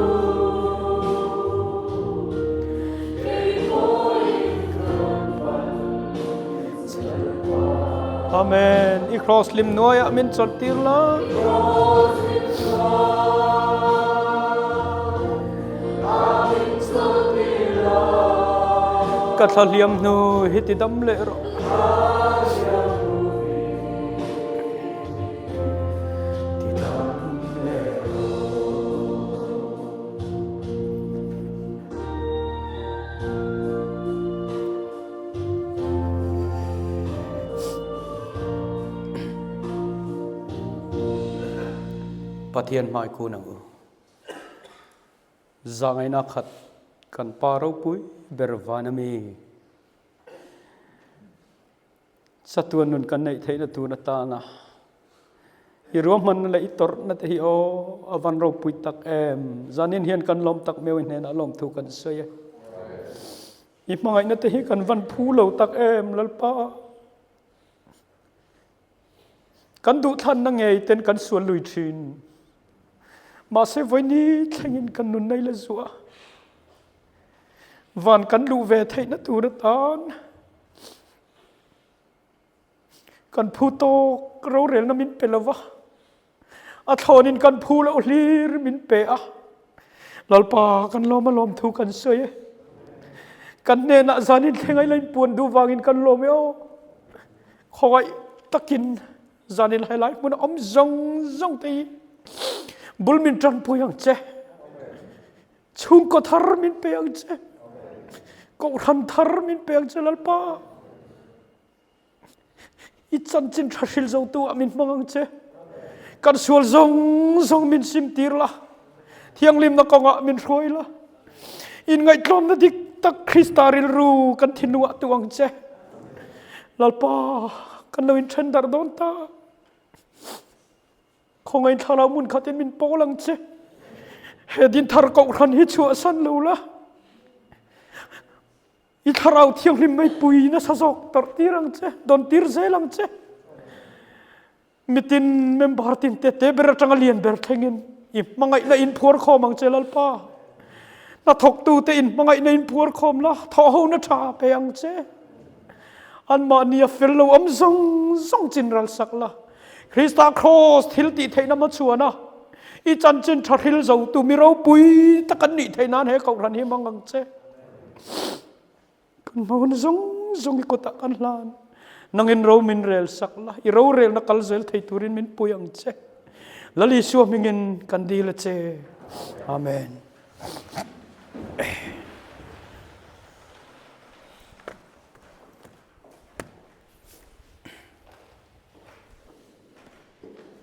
Amen. I cross lim nuaiah min chawlh tir la. Ka thla hliam hnu hi ti dam leh rawh. Ti dam leh rawh. Pathian hmai kun ang u. Zangaina khat kan pa ropui ber van a mi. Chatuan nun kan neih theihna tun atana I ruahmanna leh i tawrhna te hi aw a van ropui tak em. Zanin hian kan lawm tak meuh i hnenah lawmthu kan sawi e. I hmangaihna te hi kan van phu lo tak em Lalpa. Kan duhthlanna ngei ten kan sual lui thin. Mahse vawiini thlengin kan nun nei la zuah. Van kan luh ve theihna tur atan Kan phu tawk rorelna min pe lova, a thlawnin kan phu loh hlir min pe a. Lalpa kan lawm a lawm thu kan sawi e. Kan hnenah zanin thleng aila in puan duh vangin kan lawm e aw. Khawngaih takin zanin helai hmun a awm zawng zawng te hi bul min tanpui ang che. Chhungkaw thar min pe ang che. Kohhran thar min pe ang che Lalpa. I chanchin tha hril zotu ah min hmang ang che. Kan sual zawng zawng min sim tir la. Thianghlimna kawngah min hruai la. Inngaihtlawmna dik tak Krista rilru kan thinlung ah tu ang che. Lalpa, kan lo inthen darh dawn ta. Khawngaih thlarau hmun khatin min pawl ang che. He dinthar kohhran hi chhuahsan lo la. I thlarau thianghlim mai pui nasa zawk tarh tir ang che, dawn tir zel ang che. Mitin member tin te te ber atanga lian ber thlengin i hmangaihna in phuar khawm ang che Lalpa. Hnathawktu te in hmangaihna in phuar khawm la, thawhhona tha pe ang che. Anmahni a fel lo awm zawng zawng chin ral sak la. Krista Kraws thil tih theihna hmachhuan a, i chanchin tha hril zotu mi ropui tak an nih theih nan he kohhran hi hmang ang che. Kan hmawn zawng zawng i kutah kan hlan. Nangin ro min rel sak la, i rorelna kal zel thei turin min pui ang che. Lal Isua hmingin kan dil a che. Amen.